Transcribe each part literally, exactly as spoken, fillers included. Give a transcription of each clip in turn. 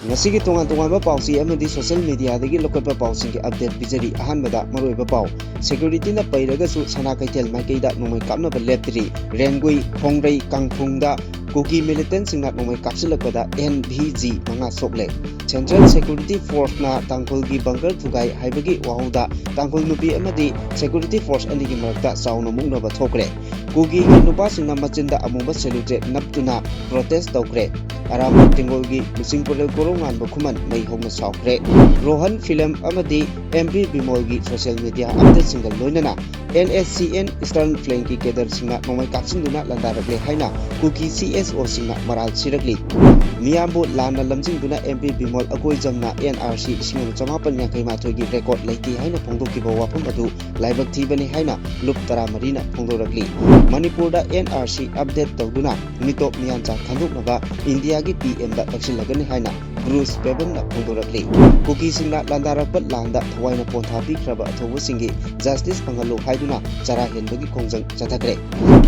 ꯉꯁꯤꯒꯤ ꯇꯣꯉꯥꯟ ꯇꯣꯉꯥꯟꯕ ꯄꯥꯎꯆꯦ ꯑꯃꯗꯤ social mediaꯗꯒꯤ ꯂꯧꯈꯠꯄ ꯄꯥꯎꯁꯤꯡꯒꯤ update ꯄꯤꯖꯔꯤ꯫ ꯑꯍꯥꯟꯕꯗ ꯃꯔꯨꯑꯣꯏꯕ ꯄꯥꯎ꯫ Securityꯅ ꯄꯩꯔꯒꯁꯨ ꯁꯅꯥ ꯀꯩꯊꯦꯜ ꯃꯥꯏꯀꯩꯗ ꯅꯣꯡꯃꯩ ꯀꯥꯞꯅꯕ ꯂꯦꯞꯇ꯭ꯔꯤ꯫ ꯔꯦꯡꯒꯨꯏ, ꯈꯣꯡꯔꯩ, ꯀꯥꯡꯐꯨꯡꯗ ꯀꯨꯀꯤ militantꯁꯤꯡꯅ ꯅꯣꯡꯃꯩ ꯀꯥꯞꯁꯤꯜꯂꯛꯄꯗ NVG ꯃꯉꯥ ꯁꯣꯛꯂꯦ꯫ Central Security Forceꯅ ꯇꯥꯡꯈꯨꯜꯒꯤ bunker ꯊꯨꯒꯥꯏ ꯍꯥꯏꯕꯒꯤ ꯋꯥꯍꯧꯗ ꯇꯥꯡꯈꯨꯜ ꯅꯨꯄꯤ ꯑꯃꯗꯤ security force ꯑꯅꯤꯒꯤ ꯃꯔꯛꯇ ꯆꯥꯎꯅ ꯃꯨꯛꯅꯕ ꯊꯣꯛꯈ꯭ꯔꯦ꯫ ꯀꯨꯀꯤꯒꯤ ꯅꯨꯄꯥꯁꯤꯡꯅ ꯃꯆꯤꯟꯗ ꯑꯃꯨꯕ cellotape ꯅꯞꯇꯨꯅ protest ꯇꯧꯈ꯭ꯔꯦ꯫ ꯑꯔꯥꯝꯕꯥꯏ ꯇꯦꯡꯒꯣꯜꯒꯤ ꯂꯨꯆꯤꯡ ꯄꯨꯔꯦꯜ ꯀꯣꯔꯧꯉꯥꯟꯕ ꯈꯨꯃꯟ ꯃꯩ ꯍꯧꯅ ꯁꯥꯎꯈ꯭ꯔꯦ꯫ ꯔꯣꯍꯟ film ꯑꯃꯗꯤ MP ꯕꯤꯃꯣꯜꯒꯤ social media updateꯁꯤꯡꯒ ꯂꯣꯏꯅꯅ NSCN Eastern Flankꯀꯤ cadreꯁꯤꯡꯅ ꯅꯣꯡꯃꯩ ꯀꯥꯞꯁꯤꯟꯗꯨꯅ ꯂꯥꯟꯗꯥꯔꯛꯂꯦ ꯍꯥꯏꯅ ꯀꯨꯀꯤ CSOꯁꯤꯡꯅ ꯃꯔꯥꯜ ꯁꯤꯔꯛꯂꯤ꯫ ꯃꯤꯌꯥꯝꯕꯨ ꯂꯥꯟꯅ ꯂꯝꯖꯤꯡꯗꯨꯅ MP ꯕꯤꯃꯣꯜ ꯑꯀꯣꯏꯖꯝꯅ NRC ꯂꯤꯁꯤꯡ ꯑꯃ ꯆꯃꯥꯄꯟ ꯌꯥꯡꯈꯩ ꯃꯥꯊꯣꯏꯒꯤ record ꯂꯩꯇꯦ ꯍꯥꯏꯅ ꯐꯣꯡꯗꯣꯛꯈꯤꯕ ꯋꯥꯐꯝ ꯑꯗꯨ ꯂꯥꯏꯕꯛ ꯊꯤꯕꯅꯤ ꯍꯥꯏꯅ ꯂꯨꯞ ꯇꯔꯥꯃꯔꯤꯅ ꯐꯣꯡꯗꯣꯔꯛꯂꯤ꯫ ꯃꯅꯤꯄꯨꯔꯗ NRC update ꯇꯧꯗꯨꯅ ꯃꯤꯇꯣꯞ ꯃꯤꯌꯥꯟꯆꯥ ꯈꯟꯗꯣꯛꯅꯕ ꯏꯟꯗꯤꯌꯥꯒꯤ PMꯗ ꯇꯛꯁꯤꯜꯂꯒꯅꯤ ꯍꯥꯏꯅ ꯕ꯭ꯔꯨꯁ ꯕꯦꯕꯟꯅ ꯐꯣꯡꯗꯣꯔꯛꯂꯤ꯫ ꯀꯨꯀꯤꯁꯤꯡꯅ ꯂꯥꯟꯗꯥꯔꯛꯄ ꯂꯥꯟꯗ ꯊꯋꯥꯏꯅ ꯄꯣꯟꯊꯥ ꯄꯤꯈ꯭ꯔꯕ ꯑꯊꯧꯕꯁꯤꯡꯒꯤ justice ꯐꯪꯍꯜꯂꯨ ꯍꯥꯏꯗꯨꯅ ꯆꯔꯥ ꯍꯦꯟꯕꯒꯤ ꯈꯣꯡꯖꯪ ꯆꯠꯊꯈ꯭ꯔꯦ꯫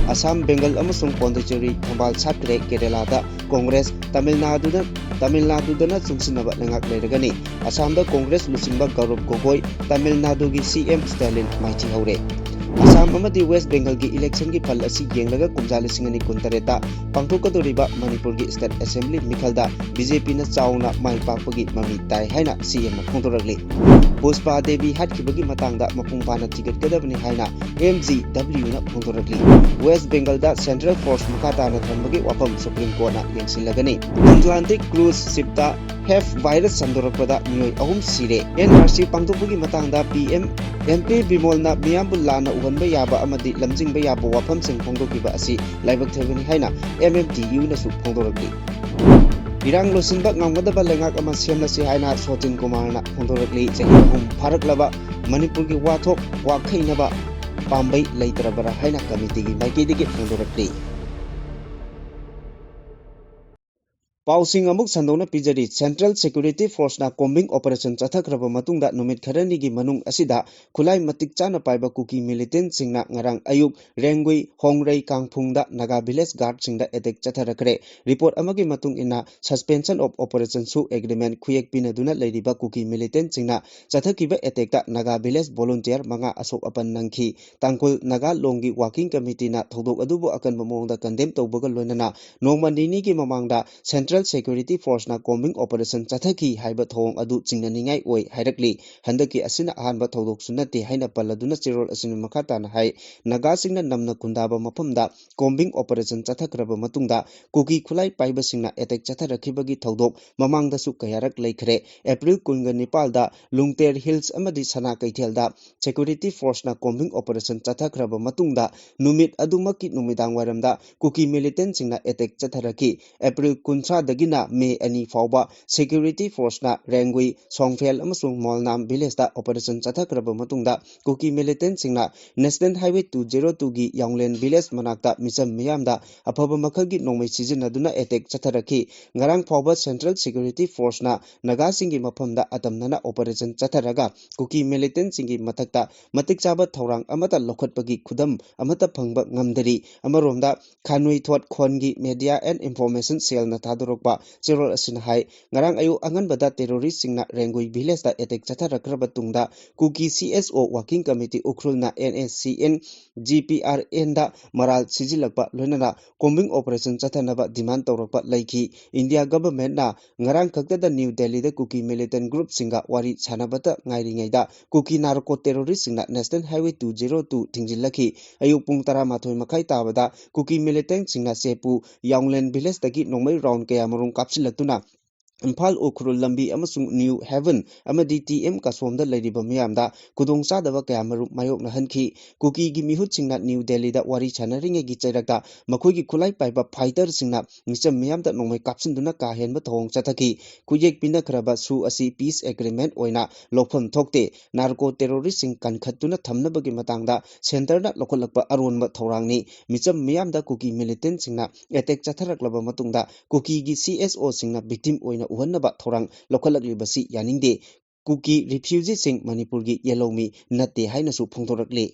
ꯑꯁꯥꯝ, ꯕꯦꯡꯒꯜ ꯑꯃꯁꯨꯡ ꯄꯣꯟꯗꯤꯆꯦꯔꯤ ꯊꯝꯕꯥꯜ ꯁꯥꯠꯈ꯭ꯔꯦ꯫ ꯀꯦꯔꯦꯂꯥꯗ ꯀꯣꯡꯒ꯭ꯔꯦꯁ, ꯇꯥꯃꯤꯜ ꯅꯥꯗꯨꯗ, ꯇꯥꯃꯤꯜ ꯅꯥꯗꯨꯗꯅ ꯆꯨꯡꯁꯤꯟꯅꯕ ꯂꯩꯉꯥꯛ ꯂꯩꯔꯒꯅꯤ꯫ ꯑꯁꯥꯝꯗ ꯀꯣꯡꯒ꯭ꯔꯦꯁ ꯂꯨꯆꯤꯡꯕ ꯒꯧꯔꯕ ꯒꯣꯒꯣꯏ ꯇꯥꯃꯤꯜ ꯅꯥꯗꯨꯒꯤ CM ꯁ꯭ꯇꯦꯂꯤꯟ ꯃꯥꯏꯊꯤꯍꯧꯔꯦ꯫ ꯑꯁꯥꯝ ꯑꯃꯗꯤ ꯋꯦꯁ ꯕꯦꯡꯒꯜꯒꯤ electionꯒꯤ ꯐꯜ ꯑꯁꯤ ꯌꯦꯡꯂꯒ ꯀꯨꯝꯖꯥ ꯂꯤꯁꯤꯡ ꯑꯅꯤ ꯀꯨꯟꯇꯔꯦꯠꯇ ꯄꯥꯡꯊꯣꯛꯀꯗꯧꯔꯤꯕ ꯃꯅꯤꯄꯨꯔꯒꯤ state assembly ꯃꯤꯈꯜꯗ BJPꯅ ꯆꯥꯎꯅ ꯃꯥꯏ ꯄꯥꯛꯄꯒꯤ ꯃꯃꯤ ꯇꯥꯏ ꯍꯥꯏꯅ CMꯅ ꯐꯣꯡꯗꯣꯔꯛꯂꯤ꯫ ꯄꯨꯁꯄꯥ ꯗꯦꯕꯤ ꯍꯥꯠꯈꯤꯕꯒꯤ ꯃꯇꯥꯡꯗ ꯃꯄꯨꯡ ꯐꯥꯅ ꯊꯤꯒꯠꯀꯗꯕꯅꯤ ꯍꯥꯏꯅ MGWꯅ ꯐꯣꯡꯗꯣꯔꯛꯂꯤ꯫ ꯋꯦꯁ ꯕꯦꯡꯒꯜꯗ central force ꯃꯈꯥ ꯇꯥꯅ ꯊꯝꯕꯒꯤ ꯋꯥꯐꯝ Supreme Courtꯅ ꯌꯦꯡꯁꯤꯜꯂꯒꯅꯤ꯫ Atlantic cruise shipꯇ Hep virus ꯁꯟꯗꯣꯔꯛꯄꯗ ꯃꯤꯑꯣꯏ ꯑꯍꯨꯝ ꯁꯤꯔꯦ꯫ NRC ꯄꯥꯡꯊꯣꯛꯄꯒꯤ ꯃꯇꯥꯡꯗ PM, MP ꯕꯤꯃꯣꯜꯅ ꯃꯤꯌꯥꯝꯕꯨ ꯂꯥꯟꯅ ꯎꯍꯟꯕ ꯌꯥꯕ ꯑꯃꯗꯤ ꯂꯝꯖꯤꯡꯕ ꯌꯥꯕ ꯋꯥꯐꯝꯁꯤꯡ ꯐꯣꯡꯗꯣꯛꯈꯤꯕ ꯑꯁꯤ ꯂꯥꯏꯕꯛ ꯊꯤꯕꯅꯤ ꯍꯥꯏꯅ MMTUꯅꯁꯨ ꯐꯣꯡꯗꯣꯔꯛꯂꯤ꯫ ꯏꯔꯥꯡ ꯂꯣꯏꯁꯤꯟꯕ ꯉꯝꯒꯗꯕ ꯂꯩꯉꯥꯛ ꯑꯃ ꯁꯦꯝꯂꯁꯤ ꯍꯥꯏꯅ ꯁꯣꯇꯤꯟ ꯀꯨꯃꯥꯔꯅ ꯐꯣꯡꯗꯣꯔꯛꯂꯤ꯫ ꯆꯍꯤ ꯑꯍꯨꯝ ꯐꯥꯔꯛꯂꯕ ꯃꯅꯤꯄꯨꯔꯒꯤ ꯋꯥꯊꯣꯛ ꯋꯥꯈꯩꯅꯕ ꯄꯥꯝꯕꯩ ꯂꯩꯇ꯭ꯔꯕꯔꯥ ꯍꯥꯏꯅ committeeꯒꯤ ꯃꯥꯏꯀꯩꯗꯒꯤ ꯐꯣꯡꯗꯣꯔꯛꯂꯤ꯫ ꯄꯥꯎꯁꯤꯡ ꯑꯃꯨꯛ ꯁꯟꯗꯣꯛꯅ ꯄꯤꯖꯔꯤ꯫ Central Security Forceꯅ combing operation ꯆꯠꯊꯈ꯭ꯔꯕ ꯃꯇꯨꯡꯗ ꯅꯨꯃꯤꯠ ꯈꯔꯅꯤꯒꯤ ꯃꯅꯨꯡ ꯑꯁꯤꯗ ꯈꯨꯠꯂꯥꯏ ꯃꯇꯤꯛ ꯆꯥꯅ ꯄꯥꯏꯕ ꯀꯨꯀꯤ militantꯁꯤꯡꯅ ꯉꯔꯥꯡ ꯑꯌꯨꯛ ꯔꯦꯡꯒꯨꯏ, ꯍꯣꯡꯔꯩ, ꯀꯥꯡꯐꯨꯡꯗ Naga village guardꯁꯤꯡꯗ attack ꯆꯠꯊꯔꯛꯈ꯭ꯔꯦ꯫ Report ꯑꯃꯒꯤ ꯃꯇꯨꯡ ꯏꯟꯅ, suspension of operationꯁꯨ agreement ꯈꯨꯌꯦꯛ ꯄꯤꯅꯗꯨꯅ ꯂꯩꯔꯤꯕ ꯀꯨꯀꯤ militantꯁꯤꯡꯅ ꯆꯠꯊꯈꯤꯕ attackꯇ Naga village volunteer ꯃꯉꯥ ꯑꯁꯣꯛ ꯑꯄꯟ ꯅꯪꯈꯤ꯫ ꯇꯥꯡꯈꯨꯜ ꯅꯥꯒꯥ ꯂꯣꯡꯒꯤ working committeeꯅ ꯊꯧꯗꯣꯛ ꯑꯗꯨꯕꯨ ꯑꯀꯟꯕ ꯃꯑꯣꯡꯗ condemn ꯇꯧꯕꯒ ꯂꯣꯏꯅꯅ ꯅꯣꯡꯃ ꯅꯤꯅꯤꯒꯤ ꯃꯃꯥꯡꯗ Central Security Forceꯅ combing operation ꯆꯠꯊꯈꯤ ꯍꯥꯏꯕ ꯊꯧꯑꯣꯡ ꯑꯗꯨ ꯆꯤꯡꯅꯅꯤꯡꯉꯥꯏ ꯑꯣꯏ ꯍꯥꯏꯔꯛꯂꯤ꯫ ꯍꯟꯗꯛꯀꯤ ꯑꯁꯤꯅ ꯑꯍꯥꯟꯕ ꯊꯧꯗꯣꯛꯁꯨ ꯅꯠꯇꯦ ꯍꯥꯏꯅ ꯄꯜꯂꯗꯨꯅ ꯆꯦꯔꯣꯜ ꯑꯁꯤꯅ ꯃꯈꯥ ꯇꯥꯅ ꯍꯥꯏ, ꯅꯥꯒꯥꯁꯤꯡꯅ ꯅꯝꯅ ꯈꯨꯟꯗꯥꯕ ꯃꯐꯝꯗ combing operation ꯆꯠꯊꯈ꯭ꯔꯕ ꯃꯇꯨꯡꯗ ꯀꯨꯀꯤ ꯈꯨꯠꯂꯥꯏ ꯄꯥꯏꯕꯁꯤꯡꯅ attack ꯆꯠꯊꯔꯛꯈꯤꯕꯒꯤ ꯊꯧꯗꯣꯛ ꯃꯃꯥꯡꯗꯁꯨ ꯀꯌꯥꯔꯛ ꯂꯩꯈ꯭ꯔꯦ꯫ April ꯀꯨꯟꯒ ꯅꯤꯄꯥꯜꯗ ꯂꯨꯡꯇꯦꯔ Hills ꯑꯃꯗꯤ ꯁꯅꯥ ꯀꯩꯊꯦꯜꯗ Security Forceꯅ combing operation ꯆꯠꯊꯈ꯭ꯔꯕ ꯃꯇꯨꯡꯗ ꯅꯨꯃꯤꯠ ꯑꯗꯨꯃꯛꯀꯤ ꯅꯨꯃꯤꯗꯥꯡ ꯋꯥꯏꯔꯝꯗ ꯀꯨꯀꯤ militantꯁꯤꯡꯅ attack ꯆꯠꯊꯔꯛꯈꯤ꯫ April ꯀꯨꯟꯊ꯭ꯔꯥꯗꯒꯤꯅ May ꯑꯅꯤ ꯐꯥꯎꯕ Security Forceꯅ ꯔꯦꯡꯒꯨꯏ, ꯁꯣꯡꯐꯦꯜ ꯑꯃꯁꯨꯡ ꯃꯣꯜꯅꯥꯝ villageꯇ operation ꯆꯠꯊꯈ꯭ꯔꯕ ꯃꯇꯨꯡꯗ ꯀꯨꯀꯤ militantꯁꯤꯡꯅ National Highway two zero twoꯒꯤ ꯌꯥꯎꯂꯦꯟ village ꯃꯅꯥꯛꯇ ꯃꯤꯆꯝ ꯃꯤꯌꯥꯝꯗ ꯑꯐꯕ ꯃꯈꯜꯒꯤ ꯅꯣꯡꯃꯩ ꯁꯤꯖꯤꯟꯅꯗꯨꯅ attack ꯆꯠꯊꯔꯛꯈꯤ꯫ ꯉꯔꯥꯡ ꯐꯥꯎꯕ Central Security Forceꯅ ꯅꯥꯒꯥꯁꯤꯡꯒꯤ ꯃꯐꯝꯗ ꯑꯇꯝꯅꯅ operation ꯆꯠꯊꯔꯒ ꯀꯨꯀꯤ militantꯁꯤꯡꯒꯤ ꯃꯊꯛꯇ ꯃꯇꯤꯛ ꯆꯥꯕ ꯊꯧꯔꯥꯡ ꯑꯃꯠꯇ ꯂꯧꯈꯠꯄꯒꯤ ꯈꯨꯗꯝ ꯑꯃꯠꯇ ꯐꯪꯕ ꯉꯝꯗꯔꯤ꯫ ꯑꯃꯔꯣꯝꯗ, ꯈꯥꯅꯨꯏ ꯊꯣꯠ ꯈꯣꯟꯒꯤ Media and Information Cellꯅ ꯊꯥꯗꯣꯔꯛꯄ ꯆꯦꯔꯣꯜ ꯑꯁꯤꯅ ꯍꯥꯏ, ꯉꯔꯥꯡ ꯑꯌꯨꯛ ꯑꯉꯟꯕꯗ terroristꯁꯤꯡꯅ ꯔꯦꯡꯒꯨꯏ villageꯇ attack ꯆꯠꯊꯔꯛꯈ꯭ꯔꯕ ꯇꯨꯡꯗ ꯀꯨꯀꯤ C S O working committee ꯎꯈ꯭ꯔꯨꯜꯅ N S C N G P R Nꯗ ꯃꯔꯥꯜ ꯁꯤꯖꯤꯜꯂꯛꯄ ꯂꯣꯏꯅꯅ combing operation ꯆꯠꯊꯅꯕ demand ꯇꯧꯔꯛꯄ ꯂꯩꯈꯤ꯫ India governmentꯅ ꯉꯔꯥꯡ ꯈꯛꯇꯗ New Delhiꯗ ꯀꯨꯀꯤ militant groupꯁꯤꯡꯒ ꯋꯥꯔꯤ ꯁꯥꯟꯅꯕꯇ ꯉꯥꯏꯔꯤꯉꯩꯗ ꯀꯨꯀꯤ narco terroristꯁꯤꯡꯅ National Highway two zero two ꯊꯤꯡꯖꯤꯜꯂꯛꯈꯤ꯫ ꯑꯌꯨꯛ ꯄꯨꯡ ꯇꯔꯥꯃꯥꯊꯣꯏ ꯃꯈꯥꯏ ꯇꯥꯕꯗ ꯀꯨꯀꯤ militantꯁꯤꯡꯅ ꯁꯦꯄꯨ ꯌꯥꯎꯂꯦꯟ villageꯇꯒꯤ ꯅꯣꯡꯃꯩ round ꯀꯌꯥꯃꯔꯨꯝ ꯀꯥꯞꯁꯤꯜꯂꯛꯇꯨꯅ ꯏꯝꯐꯥꯜ ꯎꯈ꯭ꯔꯨꯜ ꯂꯝꯕꯤ ꯑꯃꯁꯨꯡ ꯅ꯭ꯌꯨ ꯍꯦꯚꯟ ꯑꯃꯗꯤ ꯇꯤ ꯑꯦꯝ ꯀꯥꯁꯣꯝꯗ ꯂꯩꯔꯤꯕ ꯃꯤꯌꯥꯝꯗ ꯈꯨꯗꯣꯡꯆꯥꯗꯕ ꯀꯌꯥꯃꯔꯨꯝ ꯃꯥꯌꯣꯛꯅꯍꯟꯈꯤ꯫ ꯀꯨꯀꯤꯒꯤ ꯃꯤꯍꯨꯠꯁꯤꯡꯅ ꯅ꯭ꯌꯨ ꯗꯦꯜꯂꯤꯗ ꯋꯥꯔꯤ ꯁꯥꯟꯅꯔꯤꯉꯩꯒꯤ ꯆꯩꯔꯛꯇ ꯃꯈꯣꯏꯒꯤ ꯈꯨꯠꯂꯥꯏ ꯄꯥꯏꯕ ꯐꯥꯏꯇꯔꯁꯤꯡꯅ ꯃꯤꯆꯝ ꯃꯤꯌꯥꯝꯗ ꯅꯣꯡꯃꯩ ꯀꯥꯞꯁꯤꯟꯗꯨꯅ ꯀꯥ ꯍꯦꯟꯕ ꯊꯧꯑꯣꯡ ꯆꯠꯊꯈꯤ꯫ ꯈꯨꯌꯦꯛ ꯄꯤꯅꯈ꯭ꯔꯕ ꯁꯨ ꯑꯁꯤ ꯄꯤꯁ ꯑꯦꯒ꯭ꯔꯤꯃꯦꯟ ꯑꯣꯏꯅ ꯂꯧꯐꯝ ꯊꯣꯛꯇꯦ꯫ ꯅꯥꯔꯀꯣ ꯇꯦꯔꯣꯔꯤꯁꯁꯤꯡ ꯀꯟꯈꯠꯇꯨꯅ ꯊꯝꯅꯕꯒꯤ ꯃꯇꯥꯡꯗ ꯁꯦꯟꯇꯔꯅ ꯂꯧꯈꯠꯂꯛꯄ ꯑꯔꯣꯟꯕ ꯊꯧꯔꯥꯡꯅꯤ꯫ ꯃꯤꯆꯝ ꯃꯤꯌꯥꯝꯗ ꯀꯨꯀꯤ ꯃꯤꯂꯤꯇꯦꯟꯁꯤꯡꯅ ꯑꯦꯇꯦꯛ ꯆꯠꯊꯔꯛꯂꯕ ꯃꯇꯨꯡꯗ ꯀꯨꯀꯤꯒꯤ ꯁꯤ ꯑꯦꯁ ꯑꯣꯁꯤꯡꯅ ꯚꯤꯛꯇꯤꯝ ꯑꯣꯏꯅ ꯎꯍꯟꯅꯕ ꯊꯧꯔꯥꯡ ꯂꯧꯈꯠꯂꯛꯂꯤꯕꯁꯤ ꯌꯥꯅꯤꯡꯗꯦ꯫ ꯀꯨꯀꯤ ꯔꯤꯐ꯭ꯌꯨꯖꯤꯁꯤꯡ ꯃꯅꯤꯄꯨꯔꯒꯤ ꯌꯦꯜꯍꯧꯃꯤ ꯅꯠꯇꯦ ꯍꯥꯏꯅꯁꯨ ꯐꯣꯡꯗꯣꯔꯛꯂꯤ꯫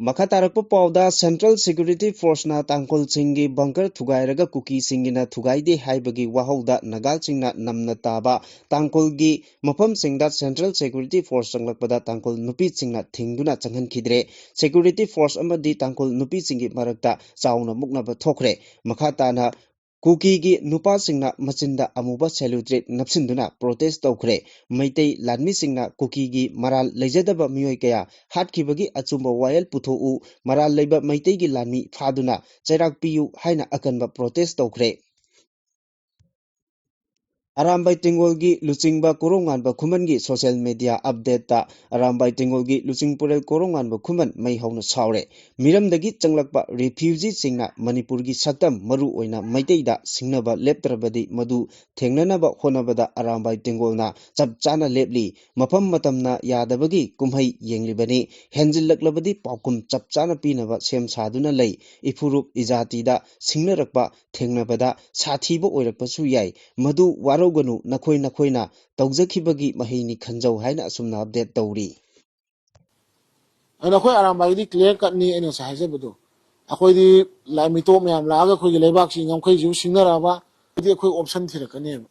ꯃꯈꯥ ꯇꯥꯔꯛꯄ ꯄꯥꯎꯗ ꯁꯦꯟꯇ꯭ꯔꯦꯜ ꯁꯦꯀ꯭ꯌꯨꯔꯤꯇꯤ ꯐꯣꯔꯁꯅ ꯇꯥꯡꯈꯨꯜꯁꯤꯡꯒꯤ ꯕꯪꯀꯔ ꯊꯨꯒꯥꯏꯔꯒ ꯀꯨꯀꯤꯁꯤꯡꯒꯤꯅ ꯊꯨꯒꯥꯏꯗꯦ ꯍꯥꯏꯕꯒꯤ ꯋꯥꯍꯧꯗ ꯅꯥꯒꯥꯁꯤꯡꯅ ꯅꯝꯅ ꯇꯥꯕ ꯇꯥꯡꯈꯨꯜꯒꯤ ꯃꯐꯝꯁꯤꯡꯗ ꯁꯦꯟꯇ꯭ꯔꯦꯜ ꯁꯦꯀ꯭ꯌꯨꯔꯤꯇꯤ ꯐꯣꯔꯁ ꯆꯪꯂꯛꯄꯗ ꯇꯥꯡꯈꯨꯜ ꯅꯨꯄꯤꯁꯤꯡꯅ ꯊꯤꯡꯗꯨꯅ ꯆꯪꯍꯟꯈꯤꯗ꯭ꯔꯦ꯫ ꯁꯦꯀ꯭ꯌꯨꯔꯤꯇꯤ ꯐꯣꯔꯁ ꯑꯃꯗꯤ ꯇꯥꯡꯈꯨꯜ ꯅꯨꯄꯤꯁꯤꯡꯒꯤ ꯃꯔꯛꯇ ꯆꯥꯎꯅ ꯃꯨꯛꯅꯕ ꯊꯣꯛꯈ꯭ꯔꯦ꯫ ꯃꯈꯥ ꯇꯥꯅ ꯀꯨꯀꯤꯒꯤ ꯅꯨꯄꯥꯁꯤꯡꯅ ꯃꯆꯤꯟꯗ ꯑꯃꯨꯕ ꯁꯦꯂꯨꯇ꯭ꯔꯦꯠ ꯅꯞꯁꯤꯟꯗꯨꯅ ꯄ꯭ꯔꯣꯇꯦꯁ ꯇꯧꯈ꯭ꯔꯦ꯫ ꯃꯩꯇꯩ ꯂꯥꯟꯃꯤꯁꯤꯡꯅ ꯀꯨꯀꯤꯒꯤ ꯃꯔꯥꯜ ꯂꯩꯖꯗꯕ ꯃꯤꯑꯣꯏ ꯀꯌꯥ ꯍꯥꯠꯈꯤꯕꯒꯤ ꯑꯆꯨꯝꯕ ꯋꯥꯌꯦꯜ ꯄꯨꯊꯣꯛꯎ, ꯃꯔꯥꯜ ꯂꯩꯕ ꯃꯩꯇꯩꯒꯤ ꯂꯥꯟꯃꯤ ꯐꯥꯗꯨꯅ ꯆꯩꯔꯥꯛ ꯄꯤꯌꯨ ꯍꯥꯏꯅ ꯑꯀꯟꯕ ꯄ꯭ꯔꯣꯇꯦꯁ ꯇꯧꯈ꯭ꯔꯦ꯫ ꯑꯔꯥꯝꯕꯥꯏ ꯇꯦꯡꯒꯣꯜꯒꯤ ꯂꯨꯆꯤꯡꯕ ꯀꯣꯔꯧꯉꯥꯟꯕ ꯈꯨꯃꯟꯒꯤ ꯁꯣꯁꯤꯌꯦꯜ ꯃꯦꯗꯤꯌꯥ ꯑꯞꯗꯦꯠꯇ ꯑꯔꯥꯝꯕꯥꯏ ꯇꯦꯡꯒꯣꯜꯒꯤ ꯂꯨꯆꯤꯡ ꯄꯨꯔꯦꯜ ꯀꯣꯔꯧꯉꯥꯟꯕ ꯈꯨꯃꯟ ꯃꯩ ꯍꯧꯅ ꯁꯥꯎꯔꯦ꯫ ꯃꯤꯔꯝꯗꯒꯤ ꯆꯪꯂꯛꯄ ꯔꯤꯐ꯭ꯌꯨꯖꯤꯁꯤꯡꯅ ꯃꯅꯤꯄꯨꯔꯒꯤ ꯁꯛꯇꯝ, ꯃꯔꯨ ꯑꯣꯏꯅ ꯃꯩꯇꯩꯗ ꯁꯤꯡꯅꯕ ꯂꯦꯞꯇ꯭ꯔꯕꯗꯤ ꯃꯗꯨ ꯊꯦꯡꯅꯅꯕ ꯍꯣꯠꯅꯕꯗ ꯑꯔꯥꯝꯕꯥꯏ ꯇꯦꯡꯒꯣꯜꯅ ꯆꯞ ꯆꯥꯅ ꯂꯦꯞꯂꯤ꯫ ꯃꯐꯝ ꯃꯇꯝꯅ ꯌꯥꯗꯕꯒꯤ ꯀꯨꯝꯍꯩ ꯌꯦꯡꯂꯤꯕꯅꯤ꯫ ꯍꯦꯟꯖꯤꯜꯂꯛꯂꯕꯗꯤ ꯄꯥꯎꯈꯨꯝ ꯆꯞ ꯆꯥꯅ ꯄꯤꯅꯕ ꯁꯦꯝ ꯁꯥꯗꯨꯅ ꯂꯩ꯫ ꯏꯐꯨꯔꯨꯞ ꯏꯖꯥꯇꯤꯗ ꯁꯤꯡꯅꯔꯛꯄ ꯊꯦꯡꯅꯕꯗ ꯁꯥꯊꯤꯕ ꯑꯣꯏꯔꯛꯄꯁꯨ ꯌꯥꯏ꯫ ꯃꯗꯨ ꯋꯥꯔꯧꯒꯅꯨ, ꯅꯈꯣꯏ ꯅꯈꯣꯏꯅ ꯇꯧꯖꯈꯤꯕꯒꯤ ꯃꯍꯩꯅꯤ ꯈꯟꯖꯧ ꯍꯥꯏꯅ ꯑꯁꯨꯝꯅ ꯑꯞꯗꯦꯠ ꯇꯧꯔꯤ꯫ ꯑꯗꯨꯅ ꯑꯩꯈꯣꯏ ꯑꯔꯥꯝꯕꯥꯏꯒꯤꯗꯤ ꯀ꯭ꯂꯤꯌꯥꯔ ꯀꯠꯅꯤ ꯑꯩꯅ ꯉꯁꯥꯏ ꯍꯥꯏꯖꯕꯗꯣ꯫ ꯑꯩꯈꯣꯏꯗꯤ ꯂꯥꯏ ꯃꯤꯇꯣꯞ ꯃꯌꯥꯝ ꯂꯥꯛꯑꯒ ꯑꯩꯈꯣꯏꯒꯤ ꯂꯩꯕꯥꯛꯁꯤ ꯉꯝꯈꯩꯁꯤꯕꯨ ꯁꯤꯡꯅꯔꯛꯑꯕ, ꯑꯗꯨꯗꯤ ꯑꯩꯈꯣꯏ ꯑꯣꯞꯁꯟ ꯊꯤꯔꯛꯀꯅꯦꯕ꯫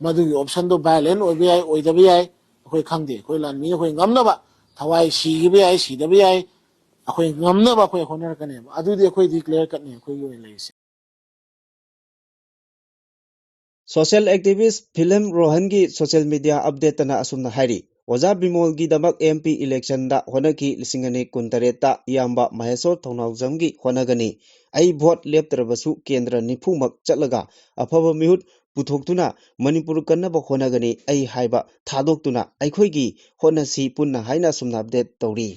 ꯃꯗꯨꯒꯤ ꯑꯣꯞꯁꯟꯗꯣ ꯚꯥꯏꯂꯦꯟ ꯑꯣꯏꯕ ꯌꯥꯏ, ꯑꯣꯏꯗꯕ ꯌꯥꯏ, ꯑꯩꯈꯣꯏ ꯈꯪꯗꯦ꯫ ꯑꯩꯈꯣꯏ ꯂꯥꯟꯃꯤ ꯑꯩꯈꯣꯏ ꯉꯝꯅꯕ ꯊꯋꯥꯏ ꯁꯤꯈꯤꯕ ꯌꯥꯏ, ꯁꯤꯗꯕ ꯌꯥꯏ, ꯑꯩꯈꯣꯏ ꯉꯝꯅꯕ ꯑꯩꯈꯣꯏ ꯍꯣꯠꯅꯔꯛꯀꯅꯦꯕ꯫ ꯑꯗꯨꯗꯤ ꯑꯩꯈꯣꯏꯗꯤ ꯀ꯭ꯂꯤꯌꯥꯔ ꯀꯠꯅꯤ ꯑꯩꯈꯣꯏꯒꯤ ꯑꯣꯏꯅ ꯂꯩꯔꯤꯁꯦ꯫ ꯁꯣꯁꯤꯌꯦꯜ ꯑꯦꯛꯇꯤꯚꯤꯁ ꯐꯤꯂꯝ ꯔꯣꯍꯟꯒꯤ ꯁꯣꯁꯤꯌꯦꯜ ꯃꯤꯗꯤꯌꯥ ꯑꯞꯗꯦꯠꯇꯅ ꯑꯁꯨꯝꯅ ꯍꯥꯏꯔꯤ, ꯑꯣꯖꯥ ꯕꯤꯃꯣꯜꯒꯤꯗꯃꯛ ꯑꯦꯝ ꯄꯤ ꯏꯂꯦꯛꯁꯟꯗ ꯍꯣꯠꯅꯈꯤ꯫ ꯂꯤꯁꯤꯡ ꯑꯅꯤ ꯀꯨꯟꯇꯔꯦꯠꯇ ꯏꯌꯥꯝꯕ ꯃꯍꯦꯁꯣꯔ ꯊꯧꯅꯥꯎꯖꯝꯒꯤ ꯍꯣꯠꯅꯒꯅꯤ꯫ ꯑꯩ ꯚꯣꯠ ꯂꯦꯞꯇ꯭ꯔꯕꯁꯨ ꯀꯦꯟꯗ꯭ꯔ ꯅꯤꯐꯨꯃꯛ ꯆꯠꯂꯒ ꯑꯐꯕ ꯃꯤꯍꯨꯠ ꯄꯨꯊꯣꯛꯇꯨꯅ ꯃꯅꯤꯄꯨꯔ ꯀꯟꯅꯕ ꯍꯣꯠꯅꯒꯅꯤ꯫ ꯑꯩ ꯍꯥꯏꯕ ꯊꯥꯗꯣꯛꯇꯨꯅ ꯑꯩꯈꯣꯏꯒꯤ ꯍꯣꯠꯅꯁꯤ ꯄꯨꯟꯅ ꯍꯥꯏꯅ ꯑꯁꯨꯝꯅ ꯑꯞꯗꯦꯠ ꯇꯧꯔꯤ꯫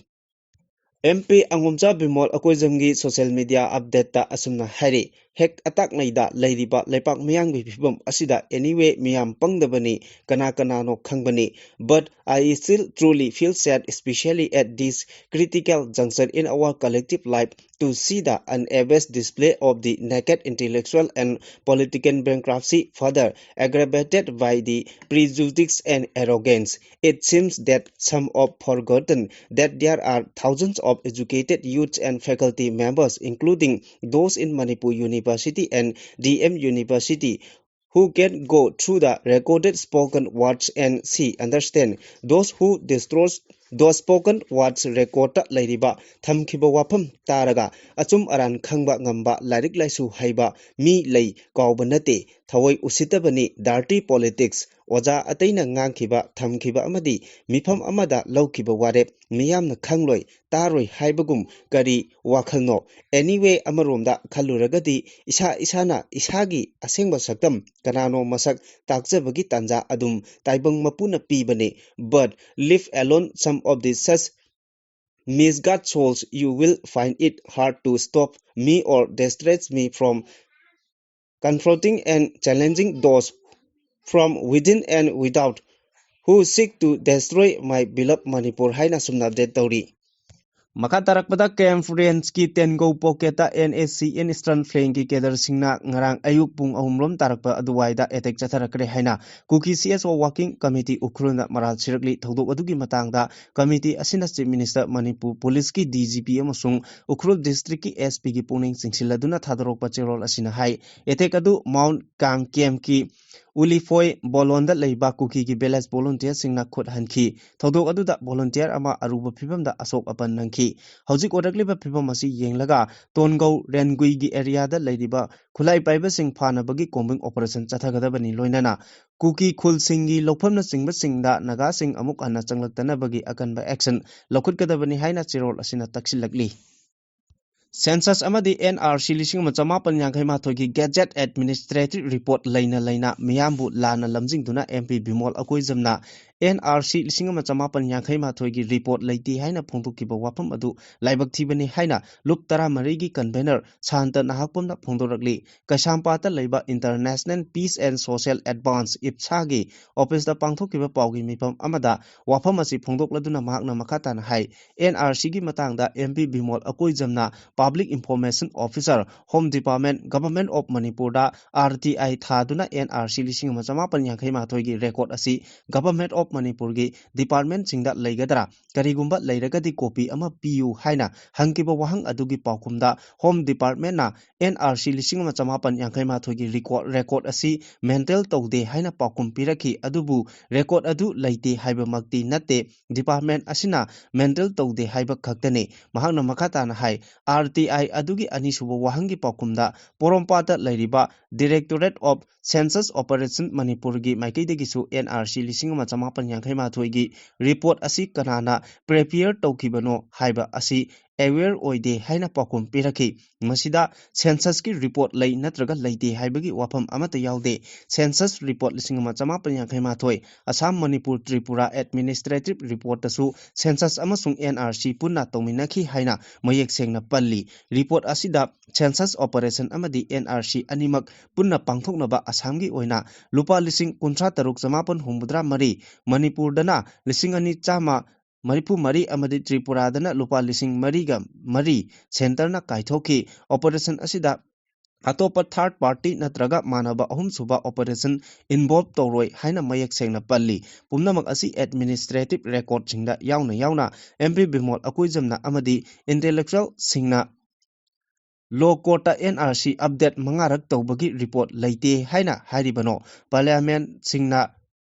M P ꯑꯉꯣꯝꯆꯥ Bimol ꯑꯀꯣꯏꯖꯝꯒꯤ social media ꯑꯞꯗꯦꯠꯇ ꯑꯁꯨꯝꯅ ꯍꯥꯏꯔꯤ, ꯍꯦꯛ ꯑꯇꯥꯛꯅꯩꯗ ꯂꯩꯔꯤꯕ ꯂꯩꯄꯥꯛ ꯃꯤꯌꯥꯝꯒꯤ ꯐꯤꯕꯝ ꯑꯁꯤꯗ anyway ꯃꯤꯌꯥꯝ ꯄꯪꯗꯕꯅꯤ, ꯀꯅꯥ ꯀꯅꯥꯅꯣ ꯈꯪꯕꯅꯤ꯫ But I still truly feel sad, especially at this critical juncture in our collective life, to see the unabashed display of the naked intellectual and political bankruptcy, further aggravated by the prejudice and arrogance. It seems that some have forgotten that there are thousands of educated youths and faculty members, including those in Manipur University and D M University, who can go through the recorded spoken words and see, understand those who destroys those spoken words record ꯂꯩꯔꯤꯕ ꯊꯝꯈꯤꯕ ꯋꯥꯐꯝ ꯇꯥꯔꯒ ꯑꯆꯨꯝ ꯑꯔꯥꯟ ꯈꯪꯕ ꯉꯝꯕ ꯂꯥꯏꯔꯤꯛ ꯂꯥꯏꯁꯨ ꯍꯩꯕ ꯃꯤ ꯂꯩ ꯀꯥꯎꯕ ꯅꯠꯇꯦ꯫ ꯊꯑꯣꯏ ꯎꯁꯤꯠꯇꯕꯅꯤ dirty politics꯫ ꯑꯣꯖꯥ ꯑꯇꯩꯅ ꯉꯥꯡꯈꯤꯕ, ꯊꯝꯈꯤꯕ ꯑꯃꯗꯤ ꯃꯤꯐꯝ ꯑꯃꯗ ꯂꯧꯈꯤꯕ ꯋꯥꯔꯦꯞ ꯃꯤꯌꯥꯝꯅ ꯈꯪꯂꯣꯏ, ꯇꯥꯔꯣꯏ ꯍꯥꯏꯕꯒꯨꯝ ꯀꯔꯤ ꯋꯥꯈꯜꯅꯣ? Anyway, ꯑꯃꯔꯣꯝꯗ ꯈꯜꯂꯨꯔꯒꯗꯤ ꯏꯁꯥ ꯏꯁꯥꯅ ꯏꯁꯥꯒꯤ ꯑꯁꯦꯡꯕ ꯁꯛꯇꯝ ꯀꯅꯥꯅꯣ ꯃꯁꯛ ꯇꯥꯛꯆꯕꯒꯤ ꯇꯥꯟꯖꯥ ꯑꯗꯨꯝ ꯇꯥꯏꯕꯪ ꯃꯄꯨꯅ ꯄꯤꯕꯅꯤ꯫ But leave alone some of the such misguided souls, you will find it hard to stop me or distract me from confronting and challenging those from within and without who seek to destroy my beloved Manipur ꯍꯥꯏꯅ ꯑꯁꯨꯝꯅ update ꯇꯧꯔꯤ꯫ ꯃꯈꯥ ꯇꯥꯔꯛꯄꯗ camp ꯔꯦꯟꯖꯀꯤ ꯇꯦꯟꯒꯧ ꯄꯣꯀꯦꯠꯇ and S C and eastern ꯐ꯭ꯂꯦꯡꯒꯤ ꯀꯦꯗꯔꯁꯤꯡꯅ ꯉꯔꯥꯡ ꯑꯌꯨꯛ ꯄꯨꯡ ꯑꯍꯨꯝ ꯔꯣꯝ ꯇꯥꯔꯛꯄ ꯑꯗꯨꯋꯥꯏꯗ ꯑꯦꯇꯦꯛ ꯆꯠꯊꯔꯛꯈ꯭ꯔꯦ ꯍꯥꯏꯅ ꯀꯨꯀꯤ ꯁꯤ ꯑꯦꯁ ꯑꯣ ꯋꯥꯔꯀꯤꯡ ꯀꯃꯤꯇꯤ ꯎꯈ꯭ꯔꯨꯜꯅ ꯃꯔꯥꯜ ꯁꯤꯔꯛꯂꯤ꯫ ꯊꯧꯗꯣꯛ ꯑꯗꯨꯒꯤ ꯃꯇꯥꯡꯗ ꯀꯃꯤꯇꯤ ꯑꯁꯤꯅ ꯆꯤꯐ ꯃꯤꯅꯤꯁꯇꯔ, ꯃꯅꯤꯄꯨꯔ ꯄꯨꯂꯤꯁꯀꯤ ꯗꯤ ꯖꯤ ꯄꯤ ꯑꯃꯁꯨꯡ ꯎꯈ꯭ꯔꯨꯜ ꯗꯤꯁꯇ꯭ꯔꯤꯛꯀꯤ ꯑꯦꯁ ꯄꯤꯒꯤ ꯄꯨꯛꯅꯤꯡ ꯆꯤꯡꯁꯤꯜꯂꯗꯨꯅ ꯊꯥꯗꯣꯔꯛꯄ ꯆꯦꯔꯣꯜ ꯑꯁꯤꯅ ꯍꯥꯏ, ꯑꯦꯇꯦꯛ ꯑꯗꯨ ꯃꯥꯎꯟ ꯀꯥꯡ ꯀꯦꯝꯞꯀꯤ ꯎꯂꯤꯐꯣꯏ ꯕꯣꯂꯣꯟꯗ ꯂꯩꯕ ꯀꯨꯀꯤꯒꯤ ꯚꯤꯂꯦꯖ ꯚꯣꯂꯨꯟꯇꯤꯌꯔꯁꯤꯡꯅ ꯈꯨꯠ ꯍꯟꯈꯤ꯫ ꯊꯧꯗꯣꯛ ꯑꯗꯨꯗ ꯚꯣꯂꯨꯟꯇꯤꯌꯔ ꯑꯃ ꯑꯔꯨꯕ ꯐꯤꯕꯝꯗ ꯑꯁꯣꯛ ꯑꯄꯟ ꯅꯪꯈꯤ꯫ ꯍꯧꯖꯤꯛ ꯑꯣꯏꯔꯛꯂꯤꯕ ꯐꯤꯕꯝ ꯑꯁꯤ ꯌꯦꯡꯂꯒ ꯇꯣꯟꯒꯧ ꯔꯦꯟꯒꯨꯏꯒꯤ ꯑꯦꯔꯤꯌꯥꯗ ꯂꯩꯔꯤꯕ ꯈꯨꯠꯂꯥꯏ ꯄꯥꯏꯕꯁꯤꯡ ꯐꯥꯅꯕꯒꯤ ꯀꯣꯝꯕꯤꯡ ꯑꯣꯄꯔꯦꯁꯟ ꯆꯠꯊꯒꯗꯕꯅꯤ꯫ ꯂꯣꯏꯅꯅ ꯀꯨꯀꯤ ꯈꯨꯜꯁꯤꯡꯒꯤ ꯂꯧꯐꯝꯅꯆꯤꯡꯕꯁꯤꯡꯗ ꯅꯥꯒꯥꯁꯤꯡ ꯑꯃꯨꯛ ꯍꯟꯅ ꯆꯪꯂꯛꯇꯅꯕꯒꯤ ꯑꯀꯟꯕ ꯑꯦꯛꯁꯟ ꯂꯧꯈꯠꯀꯗꯕꯅꯤ ꯍꯥꯏꯅ ꯆꯦꯔꯣꯜ ꯑꯁꯤꯅ ꯇꯛꯁꯤꯜꯂꯛꯂꯤ꯫ Census ꯑꯃꯗꯤ N R C ꯂꯤꯁꯤꯡ ꯑꯃ ꯆꯃꯥꯄꯟ ꯌꯥꯡꯈꯩ ꯃꯥꯊꯣꯏꯒꯤ Gazette Administrative Report ꯂꯩꯅ ꯂꯩꯅ ꯃꯤꯌꯥꯝꯕꯨ ꯂꯥꯟꯅ ꯂꯝꯖꯤꯡꯗꯨꯅ M P Bimol ꯑꯀꯣꯏꯖꯝꯅ N R C ꯂꯤꯁꯤꯡ ꯑꯃ ꯆꯃꯥꯄꯟ ꯌꯥꯡꯈꯩ ꯃꯥꯊꯣꯏꯒꯤ report ꯂꯩꯇꯦ ꯍꯥꯏꯅ ꯐꯣꯡꯗꯣꯛꯈꯤꯕ ꯋꯥꯐꯝ ꯑꯗꯨ ꯂꯥꯏꯕꯛ ꯊꯤꯕꯅꯤ ꯍꯥꯏꯅ ꯂꯨꯞ ꯇꯔꯥꯃꯔꯤꯒꯤ convener ꯁꯥꯟꯇ ꯅꯍꯥꯛꯄꯝꯅ ꯐꯣꯡꯗꯣꯔꯛꯂꯤ꯫ ꯀꯩꯁꯥꯝꯄꯥꯠꯇ ꯂꯩꯕ International Peace and Social Advance, ꯏꯞꯁꯥꯒꯤ officeꯇ ꯄꯥꯡꯊꯣꯛꯈꯤꯕ ꯄꯥꯎꯒꯤ ꯃꯤꯐꯝ ꯑꯃꯗ ꯋꯥꯐꯝ ꯑꯁꯤ ꯐꯣꯡꯗꯣꯛꯂꯗꯨꯅ ꯃꯍꯥꯛꯅ ꯃꯈꯥ ꯇꯥꯅ ꯍꯥꯏ, N R Cꯒꯤ ꯃꯇꯥꯡꯗ M P Bimol ꯑꯀꯣꯏꯖꯝꯅ Public Information Officer, Home Department, Government of ꯃꯅꯤꯄꯨꯔꯗ R T I ꯊꯥꯗꯨꯅ N R C ꯂꯤꯁꯤꯡ ꯑꯃ ꯆꯃꯥꯄꯟ ꯌꯥꯡꯈꯩ ꯃꯥꯊꯣꯏꯒꯤ record ꯑꯁꯤ Government of ꯃꯅꯤꯄꯨꯔꯒꯤ departmentꯁꯤꯡꯗ ꯂꯩꯒꯗ꯭ꯔꯥ? ꯀꯔꯤꯒꯨꯝꯕ ꯂꯩꯔꯒꯗꯤ copy ꯑꯃ ꯄꯤꯌꯨ ꯍꯥꯏꯅ ꯍꯪꯈꯤꯕ ꯋꯥꯍꯪ ꯑꯗꯨꯒꯤ ꯄꯥꯎꯈꯨꯝꯗ Home Departmentꯅ N R C ꯂꯤꯁꯤꯡ ꯑꯃ ꯆꯃꯥꯄꯟ ꯌꯥꯡꯈꯩ ꯃꯥꯊꯣꯏꯒꯤ record, record ꯑꯁꯤ maintain ꯇꯧꯗꯦ ꯍꯥꯏꯅ ꯄꯥꯎꯈꯨꯝ ꯄꯤꯔꯛꯈꯤ꯫ ꯑꯗꯨꯕꯨ record ꯑꯗꯨ ꯂꯩꯇꯦ ꯍꯥꯏꯕꯃꯛꯇꯤ ꯅꯠꯇꯦ, department ꯑꯁꯤꯅ maintain ꯇꯧꯗꯦ ꯍꯥꯏꯕ ꯈꯛꯇꯅꯤ꯫ ꯃꯍꯥꯛꯅ ꯃꯈꯥ ꯇꯥꯅ ꯍꯥꯏ, R T I ꯑꯗꯨꯒꯤ ꯑꯅꯤꯁꯨꯕ ꯋꯥꯍꯪꯒꯤ ꯄꯥꯎꯈꯨꯝꯗ ꯄꯣꯔꯣꯝꯄꯥꯠꯇ ꯂꯩꯔꯤꯕ Directorate of Census Operation ꯃꯅꯤꯄꯨꯔꯒꯤ ꯃꯥꯏꯀꯩꯗꯒꯤꯁꯨ N R C ꯂꯤꯁꯤꯡ ꯑꯃ ꯆꯃꯥꯄꯟ ꯌꯥꯡꯈꯩ ꯃꯥꯊꯣꯏꯒꯤ report ꯑꯁꯤ ꯀꯅꯥꯅ prepare ꯇꯧꯈꯤꯕꯅꯣ ꯍꯥꯏꯕ ꯑꯁꯤ aware ꯑꯣꯏꯗꯦ ꯍꯥꯏꯅ ꯄꯥꯎꯈꯨꯝ ꯄꯤꯔꯛꯈꯤ꯫ ꯃꯁꯤꯗ censusꯀꯤ report ꯂꯩ ꯅꯠꯇ꯭ꯔꯒ ꯂꯩꯇꯦ ꯍꯥꯏꯕꯒꯤ ꯋꯥꯐꯝ ꯑꯃꯠꯇ ꯌꯥꯎꯗꯦ꯫ Census report ꯂꯤꯁꯤꯡ ꯑꯃ ꯆꯃꯥꯄꯟ ꯌꯥꯡꯈꯩ ꯃꯥꯊꯣꯏ, ꯑꯁꯥꯝ, ꯃꯅꯤꯄꯨꯔ, ꯇ꯭ꯔꯤꯄꯨꯔꯥ administrative reportꯇꯁꯨ census ꯑꯃꯁꯨꯡ N R C ꯄꯨꯟꯅ ꯇꯧꯃꯤꯟꯅꯈꯤ ꯍꯥꯏꯅ ꯃꯌꯦꯛ ꯁꯦꯡꯅ ꯄꯜꯂꯤ꯫ Report ꯑꯁꯤꯗ census operation ꯑꯃꯗꯤ N R C ꯑꯅꯤꯃꯛ ꯄꯨꯟꯅ ꯄꯥꯡꯊꯣꯛꯅꯕ ꯑꯁꯥꯝꯒꯤ ꯑꯣꯏꯅ ꯂꯨꯄꯥ ꯂꯤꯁꯤꯡ ꯀꯨꯟꯊ꯭ꯔꯥ ꯇꯔꯨꯛ ꯆꯃꯥꯄꯟ ꯍꯨꯝꯐꯨꯇꯔꯥ ꯃꯔꯤ, ꯃꯅꯤꯄꯨꯔꯗꯅ ꯂꯤꯁꯤꯡ ꯑꯅꯤ ꯆꯥꯝꯃ ꯃꯔꯤꯐꯨ ꯃꯔꯤ ꯑꯃꯗꯤ ꯇ꯭ꯔꯤꯄꯨꯔꯥꯗꯅ ꯂꯨꯄꯥ ꯂꯤꯁꯤꯡ ꯃꯔꯤꯒ ꯃꯔꯤ centreꯅ ꯀꯥꯏꯊꯣꯛꯈꯤ꯫ Operation ꯑꯁꯤꯗ ꯑꯇꯣꯞꯄ third party ꯅꯠꯇ꯭ꯔꯒ ꯃꯥꯟꯅꯕ ꯑꯍꯨꯝꯁꯨꯕ operation involve ꯇꯧꯔꯣꯏ ꯍꯥꯏꯅ ꯃꯌꯦꯛ ꯁꯦꯡꯅ ꯄꯜꯂꯤ꯫ ꯄꯨꯝꯅꯃꯛ ꯑꯁꯤ administrative recordꯁꯤꯡꯗ ꯌꯥꯎꯅ ꯌꯥꯎꯅ M P ꯕꯤꯃꯣꯜ ꯑꯀꯣꯏꯖꯝꯅ ꯑꯃꯗꯤ intellectualꯁꯤꯡꯅ law courtꯇ N R C update ꯃꯉꯥꯔꯛ ꯇꯧꯕꯒꯤ report ꯂꯩꯇꯦ ꯍꯥꯏꯅ ꯍꯥꯏꯔꯤꯕꯅꯣ꯫ Parliamentꯁꯤꯡꯅ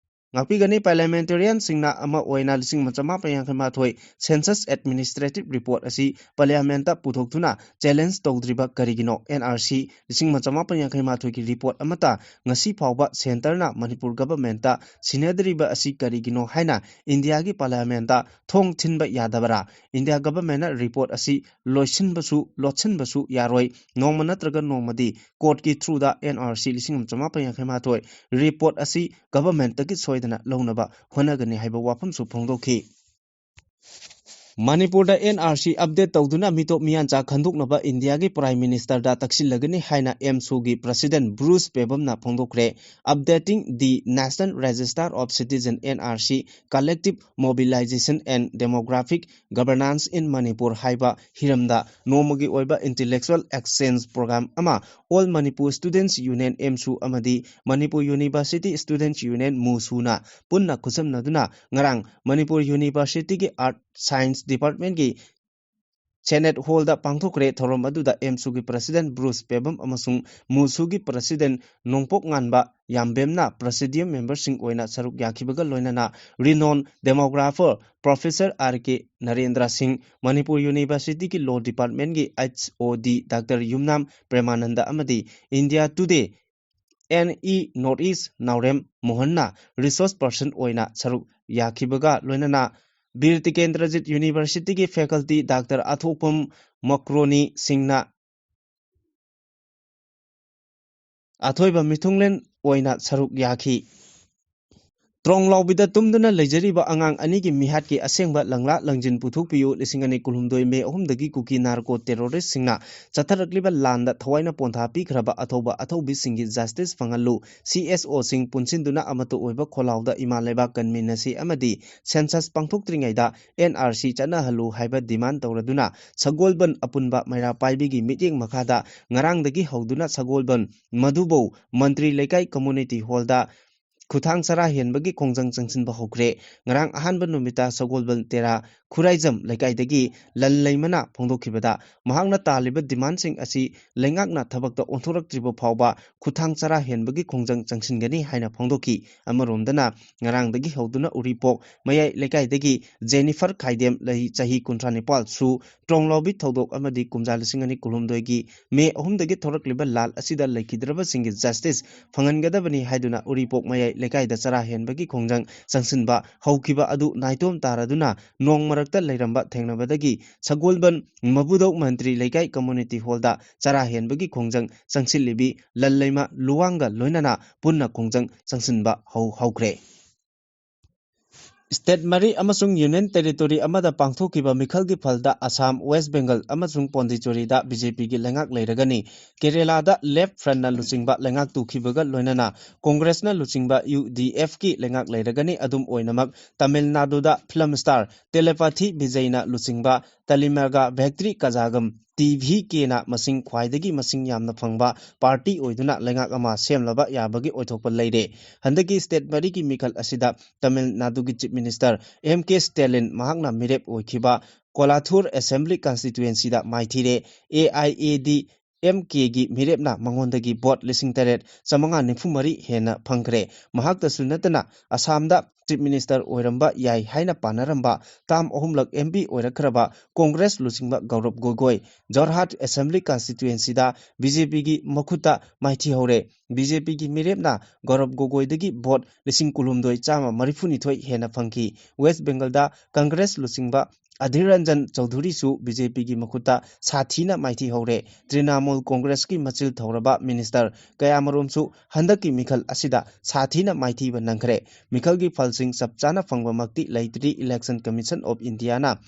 ꯉꯥꯛꯄꯤꯒꯅꯤ꯫ Parliamentarianꯁꯤꯡꯅ ꯑꯃ ꯑꯣꯏꯅ ꯂꯤꯁꯤꯡ ꯑꯃ ꯆꯃꯥꯄꯟ ꯌꯥꯡꯈꯩ ꯃꯥꯊꯣꯏ Census Administrative Report ꯑꯁꯤ Parliamentꯇ ꯄꯨꯊꯣꯛꯇꯨꯅ challenge ꯇꯧꯗ꯭ꯔꯤꯕ ꯀꯔꯤꯒꯤꯅꯣ? NRC ꯂꯤꯁꯤꯡ ꯑꯃ ꯆꯃꯥꯄꯟ ꯌꯥꯡꯈꯩ ꯃꯥꯊꯣꯏꯒꯤ report ꯑꯃꯠꯇ ꯉꯁꯤ ꯐꯥꯎꯕ centreꯅ ꯃꯅꯤꯄꯨꯔ governmentꯇ ꯁꯤꯟꯅꯗ꯭ꯔꯤꯕ ꯑꯁꯤ ꯀꯔꯤꯒꯤꯅꯣ ꯍꯥꯏꯅ Indiaꯒꯤ Parliamentꯇ ꯊꯣꯡ ꯊꯤꯟꯕ ꯌꯥꯗꯕꯔꯥ? India governmentꯅ report ꯑꯁꯤ ꯂꯣꯏꯁꯤꯟꯕꯁꯨ, ꯂꯣꯠꯁꯤꯟꯕꯁꯨ ꯌꯥꯔꯣꯏ꯫ ꯅꯣꯡꯃ ꯅꯠꯇ꯭ꯔꯒ ꯅꯣꯡꯃꯗꯤ courtꯀꯤ throughꯗ NRC ꯂꯤꯁꯤꯡ ꯑꯃ ꯆꯃꯥꯄꯟ ꯌꯥꯡꯈꯩ ꯃꯥꯊꯣꯏ report ꯑꯁꯤ governmentꯇꯒꯤ ꯁꯣꯏꯗꯅ ꯂꯧꯅꯕ ꯍꯣꯠꯅꯒꯅꯤ ꯍꯥꯏꯕ ꯋꯥꯐꯝꯁꯨ ꯐꯣꯡꯗꯣꯛꯈꯤ꯫ ꯃꯅꯤꯄꯨꯔꯗ NRC update ꯇꯧꯗꯨꯅ ꯃꯤꯇꯣꯞ ꯃꯤꯌꯥꯟꯆꯥ ꯈꯟꯗꯣꯛꯅꯕ Indiaꯒꯤ Prime Ministerꯗ ꯇꯛꯁꯤꯜꯂꯒꯅꯤ ꯍꯥꯏꯅ AMSUꯒꯤ President Bruce Pebomꯅ ꯐꯣꯡꯗꯣꯛꯈ꯭ꯔꯦ꯫ Updating the National Register of Citizen, NRC, Collective Mobilization and Demographic Governance in Manipur ꯍꯥꯏꯕ ꯍꯤꯔꯝꯗ ꯅꯣꯡꯃꯒꯤ ꯑꯣꯏꯕ intellectual exchange program ꯑꯃ All Manipur Students Union, AMSU, ꯑꯃꯗꯤ Manipur University Students Union, MUSUꯅ ꯄꯨꯟꯅ ꯈꯨꯠꯁꯝꯅꯗꯨꯅ ꯉꯔꯥꯡ Manipur Universityꯒꯤ Art Science Departmentꯀꯤ Senate Hallꯗ ꯄꯥꯡꯊꯣꯛꯈ꯭ꯔꯦ꯫ ꯊꯧꯔꯝ ꯑꯗꯨꯗ AMSUꯒꯤ President Bruce Pebom ꯑꯃꯁꯨꯡ MUSUꯒꯤ President ꯅꯣꯡꯄꯣꯛ ꯉꯥꯟꯕ ꯌꯥꯝꯕꯦꯝꯅ Presidium memberꯁꯤꯡ ꯑꯣꯏꯅ ꯁꯔꯨꯛ ꯌꯥꯈꯤꯕꯒ ꯂꯣꯏꯅꯅ renowned demographer Professor R K Narendra ꯁꯤꯡ, ꯃꯅꯤꯄꯨꯔ Universityꯒꯤ Law Departmentꯀꯤ HOD Doctor ꯌꯨꯝꯅꯥꯝ ꯄ꯭ꯔꯦꯃꯥꯅꯟꯗ ꯑꯃꯗꯤ India Today, NE North East ꯅꯥꯎꯔꯦꯝ ꯃꯣꯍꯟꯅ resource person ꯑꯣꯏꯅ ꯁꯔꯨꯛ ꯌꯥꯈꯤꯕꯒ ꯂꯣꯏꯅꯅ ꯕꯤꯔ ꯇꯤꯀꯦꯟꯗ꯭ꯔꯖꯤꯠ Universityꯒꯤ faculty Doctor ꯑꯊꯣꯛꯄꯝ ꯃꯀ꯭ꯔꯣꯅꯤ ꯁꯤꯡꯅ ꯑꯊꯣꯏꯕ ꯃꯤꯊꯨꯡꯂꯦꯟ ꯑꯣꯏꯅ ꯁꯔꯨꯛ ꯌꯥꯈꯤ꯫ ꯇ꯭ꯔꯣꯡ ꯂꯥꯎꯕꯤꯗ ꯇꯨꯝꯗꯨꯅ ꯂꯩꯖꯔꯤꯕ ꯑꯉꯥꯡ ꯑꯅꯤꯒꯤ ꯃꯤꯍꯥꯠꯀꯤ ꯑꯁꯦꯡꯕ ꯂꯪꯂꯥ ꯂꯪꯖꯤꯟ ꯄꯨꯊꯣꯛꯄꯤꯌꯨ꯫ ꯂꯤꯁꯤꯡ ꯑꯅꯤ ꯀꯨꯟꯍꯨꯝꯗꯣꯏ May ꯑꯍꯨꯝꯗꯒꯤ ꯀꯨꯀꯤ narco terroristꯁꯤꯡꯅ ꯆꯠꯊꯔꯛꯂꯤꯕ ꯂꯥꯟꯗ ꯊꯋꯥꯏꯅ ꯄꯣꯟꯊꯥ ꯄꯤꯈ꯭ꯔꯕ ꯑꯊꯧꯕ ꯑꯊꯧꯕꯤꯁꯤꯡꯒꯤ justice ꯐꯪꯍꯜꯂꯨ꯫ CSOꯁꯤꯡ ꯄꯨꯟꯁꯤꯟꯗꯨꯅ ꯑꯃꯠꯇ ꯑꯣꯏꯕ ꯈꯣꯜꯂꯥꯎꯗ ꯏꯃꯥ ꯂꯩꯕꯥꯛ ꯀꯟꯃꯤꯟꯅꯁꯤ ꯑꯃꯗꯤ census ꯄꯥꯡꯊꯣꯛꯇ꯭ꯔꯤꯉꯩꯗ NRC ꯆꯠꯅꯍꯜꯂꯨ ꯍꯥꯏꯕ demand ꯇꯧꯔꯗꯨꯅ ꯁꯒꯣꯜꯕꯟ ꯑꯄꯨꯟꯕ ꯃꯩꯔꯥ ꯄꯥꯏꯕꯤꯒꯤ ꯃꯤꯠꯌꯦꯡ ꯃꯈꯥꯗ ꯉꯔꯥꯡꯗꯒꯤ ꯍꯧꯗꯨꯅ ꯁꯒꯣꯜꯕꯟ ꯃꯙꯨꯕꯧ ꯃꯟꯇ꯭ꯔꯤ ꯂꯩꯀꯥꯏ community hallꯗ ꯈꯨꯊꯥꯡ ꯆꯔꯥ ꯍꯦꯟꯕꯒꯤ ꯈꯣꯡꯖꯪ ꯆꯪꯁꯤꯟꯕ ꯍꯧꯈ꯭ꯔꯦ꯫ ꯉꯔꯥꯡ ꯑꯍꯥꯟꯕ ꯅꯨꯃꯤꯠꯇ ꯁꯒꯣꯜꯕꯟ ꯇꯦꯔꯥ ꯈꯨꯔꯥꯏꯖꯝ ꯂꯩꯀꯥꯏꯗꯒꯤ ꯂꯟ ꯂꯩꯃꯅ ꯐꯣꯡꯗꯣꯛꯈꯤꯕꯗ, ꯃꯍꯥꯛꯅ ꯇꯥꯜꯂꯤꯕ ꯗꯤꯃꯥꯟꯁꯤꯡ ꯑꯁꯤ ꯂꯩꯉꯥꯛꯅ ꯊꯕꯛꯇ ꯑꯣꯟꯊꯣꯔꯛꯇ꯭ꯔꯤꯕ ꯐꯥꯎꯕ ꯈꯨꯠꯊꯥꯡ ꯆꯔꯥ ꯍꯦꯟꯕꯒꯤ ꯈꯣꯡꯖꯪ ꯆꯪꯁꯤꯟꯒꯅꯤ ꯍꯥꯏꯅ ꯐꯣꯡꯗꯣꯛꯈꯤ꯫ ꯑꯃꯔꯣꯝꯗꯅ, ꯉꯔꯥꯡꯗꯒꯤ ꯍꯧꯗꯨꯅ ꯎꯔꯤꯄꯣꯛ ꯃꯌꯥꯏ ꯂꯩꯀꯥꯏꯗꯒꯤ ꯖꯦꯅꯤꯐꯔ ꯈꯥꯏꯗꯦꯝ, ꯂꯩ ꯆꯍꯤ ꯀꯨꯟꯊ꯭ꯔꯥ ꯅꯤꯄꯥꯜ ꯁꯨ ꯇ꯭ꯔꯣꯡꯂꯥꯎꯕꯤ ꯊꯧꯗꯣꯛ ꯑꯃꯗꯤ ꯀꯨꯝꯖꯥ ꯂꯤꯁꯤꯡ ꯑꯅꯤ ꯀꯨꯟꯍꯨꯝꯗꯣꯏꯒꯤ ꯃꯦ ꯑꯍꯨꯝꯗꯒꯤ ꯊꯣꯔꯛꯂꯤꯕ ꯂꯥꯜ ꯑꯁꯤꯗ ꯂꯩꯈꯤꯗ꯭ꯔꯕꯁꯤꯡꯒꯤ ꯖꯁꯇꯤꯁ ꯐꯪꯍꯟꯒꯗꯕꯅꯤ ꯍꯥꯏꯗꯨꯅ ꯎꯔꯤꯄꯣꯛ ꯃꯌꯥꯏ ꯂꯩꯀꯥꯏꯗ ꯆꯔꯥ ꯍꯦꯟꯕꯒꯤ ꯈꯣꯡꯖꯪ ꯆꯪꯁꯤꯟꯕ ꯍꯧꯈꯤꯕ ꯑꯗꯨ ꯅꯥꯏꯇꯣꯝ ꯇꯥꯔꯗꯨꯅ ꯅꯣꯡ ꯃꯔꯛꯇ ꯂꯩꯔꯝꯕ ꯊꯦꯡꯅꯕꯗꯒꯤ ꯁꯒꯣꯜꯕꯟ ꯃꯕꯨꯗꯧ ꯃꯟꯇ꯭ꯔꯤ ꯂꯩꯀꯥꯏ ꯀꯝꯃꯨꯅꯤꯇꯤ ꯍꯣꯜꯗ ꯆꯔꯥ ꯍꯦꯟꯕꯒꯤ ꯈꯣꯡꯖꯪ ꯆꯪꯁꯤꯜꯂꯤꯕꯤ ꯂꯟꯂꯩꯃ ꯂꯨꯋꯥꯡꯒ ꯂꯣꯏꯅꯅ ꯄꯨꯟꯅ ꯈꯣꯡꯖꯪ ꯆꯪꯁꯤꯟꯕ ꯍꯧ ꯍꯧꯈ꯭ꯔꯦ꯫ ꯁ꯭ꯇꯦꯠ ꯃꯔꯤ ꯑꯃꯁꯨꯡ ꯌꯨꯅꯤꯌꯟ ꯇꯦꯔꯤꯇꯣꯔꯤ ꯑꯃꯗ ꯄꯥꯡꯊꯣꯛꯈꯤꯕ ꯃꯤꯈꯜꯒꯤ ꯐꯜꯗ ꯑꯁꯥꯝ, ꯋꯦꯁ ꯕꯦꯡꯒꯜ ꯑꯃꯁꯨꯡ ꯄꯣꯟꯗꯤꯆꯦꯔꯤꯗ ꯕꯤ ꯖꯦ ꯄꯤꯒꯤ ꯂꯩꯉꯥꯛ ꯂꯩꯔꯒꯅꯤ꯫ ꯀꯦꯔꯦꯂꯥꯗ ꯂꯦꯐ ꯐ꯭ꯔꯟꯠꯅ ꯂꯨꯆꯤꯡꯕ ꯂꯩꯉꯥꯛ ꯇꯨꯈꯤꯕꯒ ꯂꯣꯏꯅꯅ ꯀꯣꯡꯒ꯭ꯔꯦꯁꯅ ꯂꯨꯆꯤꯡꯕ ꯌꯨ ꯗꯤ ꯑꯦꯐꯀꯤ ꯂꯩꯉꯥꯛ ꯂꯩꯔꯒꯅꯤ꯫ ꯑꯗꯨꯝ ꯑꯣꯏꯅꯃꯛ, ꯇꯥꯃꯤꯜ ꯅꯥꯗꯨꯗ ꯐꯤꯂꯝ ꯁ꯭ꯇꯥꯔ ꯇꯦꯂꯦꯄꯥꯊꯤ ꯕꯤꯖꯩꯅ ꯂꯨꯆꯤꯡꯕ ꯇꯂꯤꯃꯥꯒ ꯚꯦꯛꯇ꯭ꯔꯤ ꯀꯖꯥꯒꯝ ꯇꯤ ꯚꯤ ꯀꯦꯅ ꯃꯁꯤꯡ ꯈ꯭ꯋꯥꯏꯗꯒꯤ ꯃꯁꯤꯡ ꯌꯥꯝꯅ ꯐꯪꯕ ꯄꯥꯔꯇꯤ ꯑꯣꯏꯗꯨꯅ ꯂꯩꯉꯥꯛ ꯑꯃ ꯁꯦꯝꯂꯕ ꯌꯥꯕꯒꯤ ꯑꯣꯏꯊꯣꯛꯄ ꯂꯩꯔꯦ꯫ ꯍꯟꯗꯛꯀꯤ ꯁ꯭ꯇꯦꯠ ꯃꯔꯤꯒꯤ ꯃꯤꯈꯜ ꯑꯁꯤꯗ ꯇꯥꯃꯤꯜ ꯅꯥꯗꯨꯒꯤ ꯆꯤꯐ ꯃꯤꯅꯤꯁꯇꯔ ꯑꯦꯝ ꯀꯦ ꯁ꯭ꯇꯦꯂꯤꯟ ꯃꯍꯥꯛꯅ ꯃꯤꯔꯦꯞ ꯑꯣꯏꯈꯤꯕ ꯀꯣꯂꯥꯊꯨꯔ assembly ꯀꯟꯁꯇꯤꯇ꯭ꯋꯦꯟꯁꯤꯗ ꯃꯥꯏꯊꯤꯔꯦ꯫ A I A D M ꯀꯦꯒꯤ ꯃꯤꯔꯦꯞꯅ ꯃꯉꯣꯟꯗꯒꯤ ꯚꯣꯠ ꯂꯤꯁꯤꯡ ꯇꯔꯦꯠ ꯆꯥꯃꯉꯥ ꯅꯤꯐꯨ ꯃꯔꯤ ꯍꯦꯟꯅ ꯐꯪꯈ꯭ꯔꯦ꯫ ꯃꯍꯥꯛꯇꯁꯨ ꯅꯠꯇꯅ ꯑꯁꯥꯝꯗ ꯆꯤꯐ ꯃꯤꯅꯤꯁꯇꯔ ꯑꯣꯏꯔꯝꯕ ꯌꯥꯏ ꯍꯥꯏꯅ ꯄꯥꯅꯔꯝꯕ ꯇꯥꯝ ꯑꯍꯨꯝꯂꯛ ꯑꯦꯝ ꯄꯤ ꯑꯣꯏꯔꯛꯈ꯭ꯔꯕ ꯀꯣꯡꯒ꯭ꯔꯦꯁ ꯂꯨꯆꯤꯡꯕ ꯒꯧꯔꯕ ꯒꯣꯒꯣꯏ ꯖꯣꯔꯍꯥꯠ ꯑꯦꯁꯦꯝꯕ꯭ꯂꯤ ꯀꯟꯁꯇꯤꯇ꯭ꯋꯦꯟꯁꯤꯗ ꯕꯤ ꯖꯦ ꯄꯤꯒꯤ ꯃꯈꯨꯠꯇ ꯃꯥꯏꯊꯤꯍꯧꯔꯦ꯫ ꯕꯤ ꯖꯦ ꯄꯤꯒꯤ ꯃꯤꯔꯦꯞꯅ ꯒꯧꯔꯕ ꯒꯣꯒꯣꯏꯗꯒꯤ ꯚꯣꯠ ꯂꯤꯁꯤꯡ ꯀꯨꯟꯍꯨꯝꯗꯣꯏ ꯆꯥꯝꯃ ꯃꯔꯤꯐꯨꯅꯤꯊꯣꯏ ꯍꯦꯟꯅ ꯐꯪꯈꯤ꯫ ꯋꯦꯁ ꯕꯦꯡꯒꯜꯗ ꯀꯪꯒ꯭ꯔꯦꯁ ꯂꯨꯆꯤꯡꯕ ꯑꯙꯤꯔ ꯔꯟꯖꯟ ꯆꯧꯙꯨꯔꯤꯁꯨ ꯕꯤ ꯖꯦ ꯄꯤꯒꯤ ꯃꯈꯨꯠꯇ ꯁꯥꯊꯤꯅ ꯃꯥꯏꯊꯤꯍꯧꯔꯦ꯫ ꯇ꯭ꯔꯤꯅꯥꯃꯨꯜ ꯀꯣꯡꯒ꯭ꯔꯦꯁꯀꯤ ꯃꯆꯤꯜ ꯊꯧꯔꯕ ꯃꯤꯅꯤꯁꯇꯔ ꯀꯌꯥꯃꯔꯨꯝꯁꯨ ꯍꯟꯗꯛꯀꯤ ꯃꯤꯈꯜ ꯑꯁꯤꯗ ꯁꯥꯊꯤꯅ ꯃꯥꯏꯊꯤꯕ ꯅꯪꯈ꯭ꯔꯦ꯫ ꯃꯤꯈꯜꯒꯤ ꯐꯜꯁꯤꯡ ꯆꯞ ꯆꯥꯅ ꯐꯪꯕꯃꯛꯇꯤ ꯂꯩꯇ꯭ꯔꯤ꯫ Election Commission of Indiaꯅ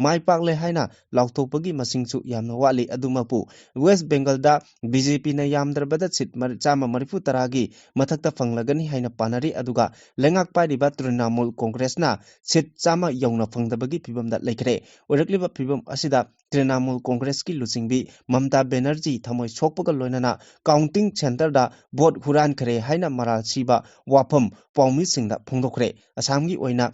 ꯃꯥꯏ ꯄꯥꯛꯂꯦ ꯍꯥꯏꯅ ꯂꯥꯎꯊꯣꯛꯄꯒꯤ ꯃꯁꯤꯡꯁꯨ ꯌꯥꯝꯅ ꯋꯥꯠꯂꯤ꯫ ꯑꯗꯨꯃꯛꯄꯨ ꯋꯦꯁ ꯕꯦꯡꯒꯜꯗ ꯕꯤ ꯖꯦ ꯄꯤꯅ ꯌꯥꯝꯗ꯭ꯔꯕꯗ ꯁꯤꯠ ꯃꯔ-, ꯆꯥꯝꯃ ꯃꯔꯤꯐꯨ ꯇꯔꯥꯒꯤ ꯃꯊꯛꯇ ꯐꯪꯂꯒꯅꯤ ꯍꯥꯏꯅ ꯄꯥꯅꯔꯤ꯫ ꯑꯗꯨꯒ ꯂꯩꯉꯥꯛ ꯄꯥꯏꯔꯤꯕ ꯇ꯭ꯔꯤꯅꯥꯃꯨꯜ ꯀꯣꯡꯒ꯭ꯔꯦꯁꯅ ꯁꯤꯠ ꯆꯥꯝꯃ ꯌꯧꯅ ꯐꯪꯗꯕꯒꯤ ꯐꯤꯕꯝꯗ ꯂꯩꯈ꯭ꯔꯦ꯫ ꯑꯣꯏꯔꯛꯂꯤꯕ ꯐꯤꯕꯝ ꯑꯁꯤꯗ ꯇ꯭ꯔꯤꯅꯥꯃꯨꯜ ꯀꯣꯡꯒ꯭ꯔꯦꯁꯀꯤ ꯂꯨꯆꯤꯡꯕꯤ ꯃꯝꯇꯥ ꯕꯦꯅꯔꯖꯤ ꯊꯃꯣꯏ ꯁꯣꯛꯄꯒ ꯂꯣꯏꯅꯅ counting centreꯗ ꯚꯣꯠ ꯍꯨꯔꯥꯟꯈ꯭ꯔꯦ ꯍꯥꯏꯅ ꯃꯔꯥꯜ ꯁꯤꯕ ꯋꯥꯐꯝ ꯄꯥꯎꯃꯤꯁꯤꯡꯗ ꯐꯣꯡꯗꯣꯛꯈ꯭ꯔꯦ꯫ ꯑꯁꯥꯝꯒꯤ ꯑꯣꯏꯅ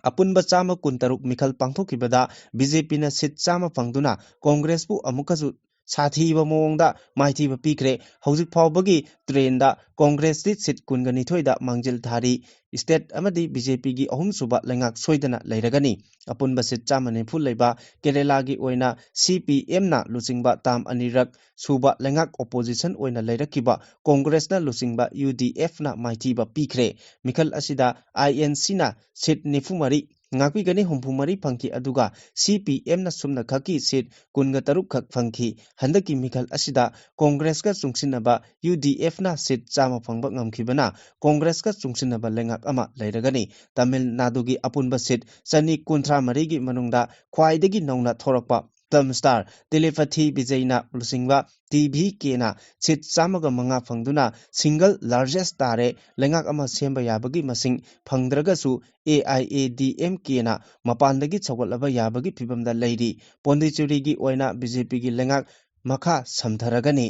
ꯑꯄꯨꯟꯕ ꯆꯥꯝꯃ ꯀꯨꯟꯇꯔꯨꯛ ꯃꯤꯈꯜ ꯄꯥꯡꯊꯣꯛꯈꯤꯕꯗ ꯕꯤ ꯖꯦ ꯄꯤꯅ ꯁꯤꯠ ꯆꯥꯝꯃ ꯐꯪꯗꯨꯅ ꯀꯣꯡꯒ꯭ꯔꯦꯁꯄꯨ ꯑꯃꯨꯛꯀꯁꯨ ꯁꯥꯊꯤꯕ ꯃꯑꯣꯡꯗ ꯃꯥꯏꯊꯤꯕ ꯄꯤꯈ꯭ꯔꯦ꯫ ꯍꯧꯖꯤꯛ ꯐꯥꯎꯕꯒꯤ ꯇ꯭ꯔꯦꯟꯗ ꯀꯣꯡꯒ꯭ꯔꯦꯁꯇꯤ ꯁꯤꯠ ꯀꯨꯟꯒ ꯅꯤꯊꯣꯏꯗ ꯃꯥꯡꯖꯤꯜ ꯊꯥꯔꯤ꯫ ꯁ꯭ꯇꯦꯠ ꯑꯃꯗꯤ ꯕꯤ ꯖꯦ ꯄꯤꯒꯤ ꯑꯍꯨꯝꯁꯨꯕ ꯂꯩꯉꯥꯛ ꯁꯣꯏꯗꯅ ꯂꯩꯔꯒꯅꯤ꯫ ꯑꯄꯨꯟꯕ ꯁꯤꯠ ꯆꯥꯝꯃ ꯅꯤꯐꯨ ꯂꯩꯕ ꯀꯦꯔꯦꯂꯥꯒꯤ ꯑꯣꯏꯅ ꯁꯤ ꯄꯤ ꯑꯦꯝꯅ ꯂꯨꯆꯤꯡꯕ ꯇꯥꯝ ꯑꯅꯤꯔꯛ ꯁꯨꯕ ꯂꯩꯉꯥꯛ ꯑꯣꯄꯣꯖꯤꯁꯟ ꯑꯣꯏꯅ ꯂꯩꯔꯛꯈꯤꯕ ꯀꯣꯡꯒ꯭ꯔꯦꯁꯅ ꯂꯨꯆꯤꯡꯕ ꯌꯨ ꯗꯤ ꯑꯦꯐꯅ ꯃꯥꯏꯊꯤꯕ ꯄꯤꯈ꯭ꯔꯦ꯫ ꯃꯤꯈꯜ ꯑꯁꯤꯗ ꯑꯥꯏ ꯑꯦꯟ ꯁꯤꯅ ꯁꯤꯠ ꯅꯤꯐꯨ ꯃꯔꯤ ꯉꯥꯛꯄꯤꯒꯅꯤ, ꯍꯨꯝꯐꯨ ꯃꯔꯤ ꯐꯪꯈꯤ, ꯑꯗꯨꯒ ꯁꯤ ꯄꯤ ꯑꯦꯝꯅ ꯁꯨꯞꯅ ꯈꯛꯀꯤ ꯁꯤꯠ ꯀꯨꯟꯒ ꯇꯔꯨꯛ ꯈꯛ ꯐꯪꯈꯤ꯫ ꯍꯟꯗꯛꯀꯤ ꯃꯤꯈꯜ ꯑꯁꯤꯗ ꯀꯣꯡꯒ꯭ꯔꯦꯁꯀ ꯆꯨꯡꯁꯤꯟꯅꯕ ꯌꯨ ꯗꯤ ꯑꯦꯐꯅ ꯁꯤꯠ ꯆꯥꯝꯃ ꯐꯪꯕ ꯉꯝꯈꯤꯕꯅ ꯀꯣꯡꯒ꯭ꯔꯦꯁꯀ ꯆꯨꯡꯁꯤꯟꯅꯕ ꯂꯩꯉꯥꯛ ꯑꯃ ꯂꯩꯔꯒꯅꯤ꯫ ꯇꯥꯃꯤꯜ ꯅꯥꯗꯨꯒꯤ ꯑꯄꯨꯟꯕ ꯁꯤꯠ ꯆꯅꯤ ꯀꯨꯟꯊ꯭ꯔꯥ ꯃꯔꯤꯒꯤ ꯃꯅꯨꯡꯗ ꯈ꯭ꯋꯥꯏꯗꯒꯤ ꯅꯧꯅ ꯊꯣꯔꯛꯄ ꯐꯤꯂꯝ ꯁ꯭ꯇꯥꯔ ꯇꯤꯂꯤꯄꯊꯤ ꯕꯤꯖꯩꯅ ꯂꯨꯆꯤꯡꯕ ꯇꯤ ꯚꯤ ꯀꯦꯅ ꯁꯤꯠ ꯆꯥꯝꯃꯒ ꯃꯉꯥ ꯐꯪꯗꯨꯅ ꯁꯤꯡꯒꯜ ꯂꯥꯔꯖꯦꯁ ꯇꯥꯔꯦ꯫ ꯂꯩꯉꯥꯛ ꯑꯃ ꯁꯦꯝꯕ ꯌꯥꯕꯒꯤ ꯃꯁꯤꯡ ꯐꯪꯗ꯭ꯔꯒꯁꯨ A I A D M ꯀꯦꯅ ꯃꯄꯥꯟꯗꯒꯤ ꯁꯧꯒꯠꯂꯕ ꯌꯥꯕꯒꯤ ꯐꯤꯕꯝꯗ ꯂꯩꯔꯤ꯫ ꯄꯣꯟꯗꯤꯆꯦꯔꯤꯒꯤ ꯑꯣꯏꯅ ꯕꯤ ꯖꯦ ꯄꯤꯒꯤ ꯂꯩꯉꯥꯛ ꯃꯈꯥ ꯁꯝꯊꯔꯒꯅꯤ꯫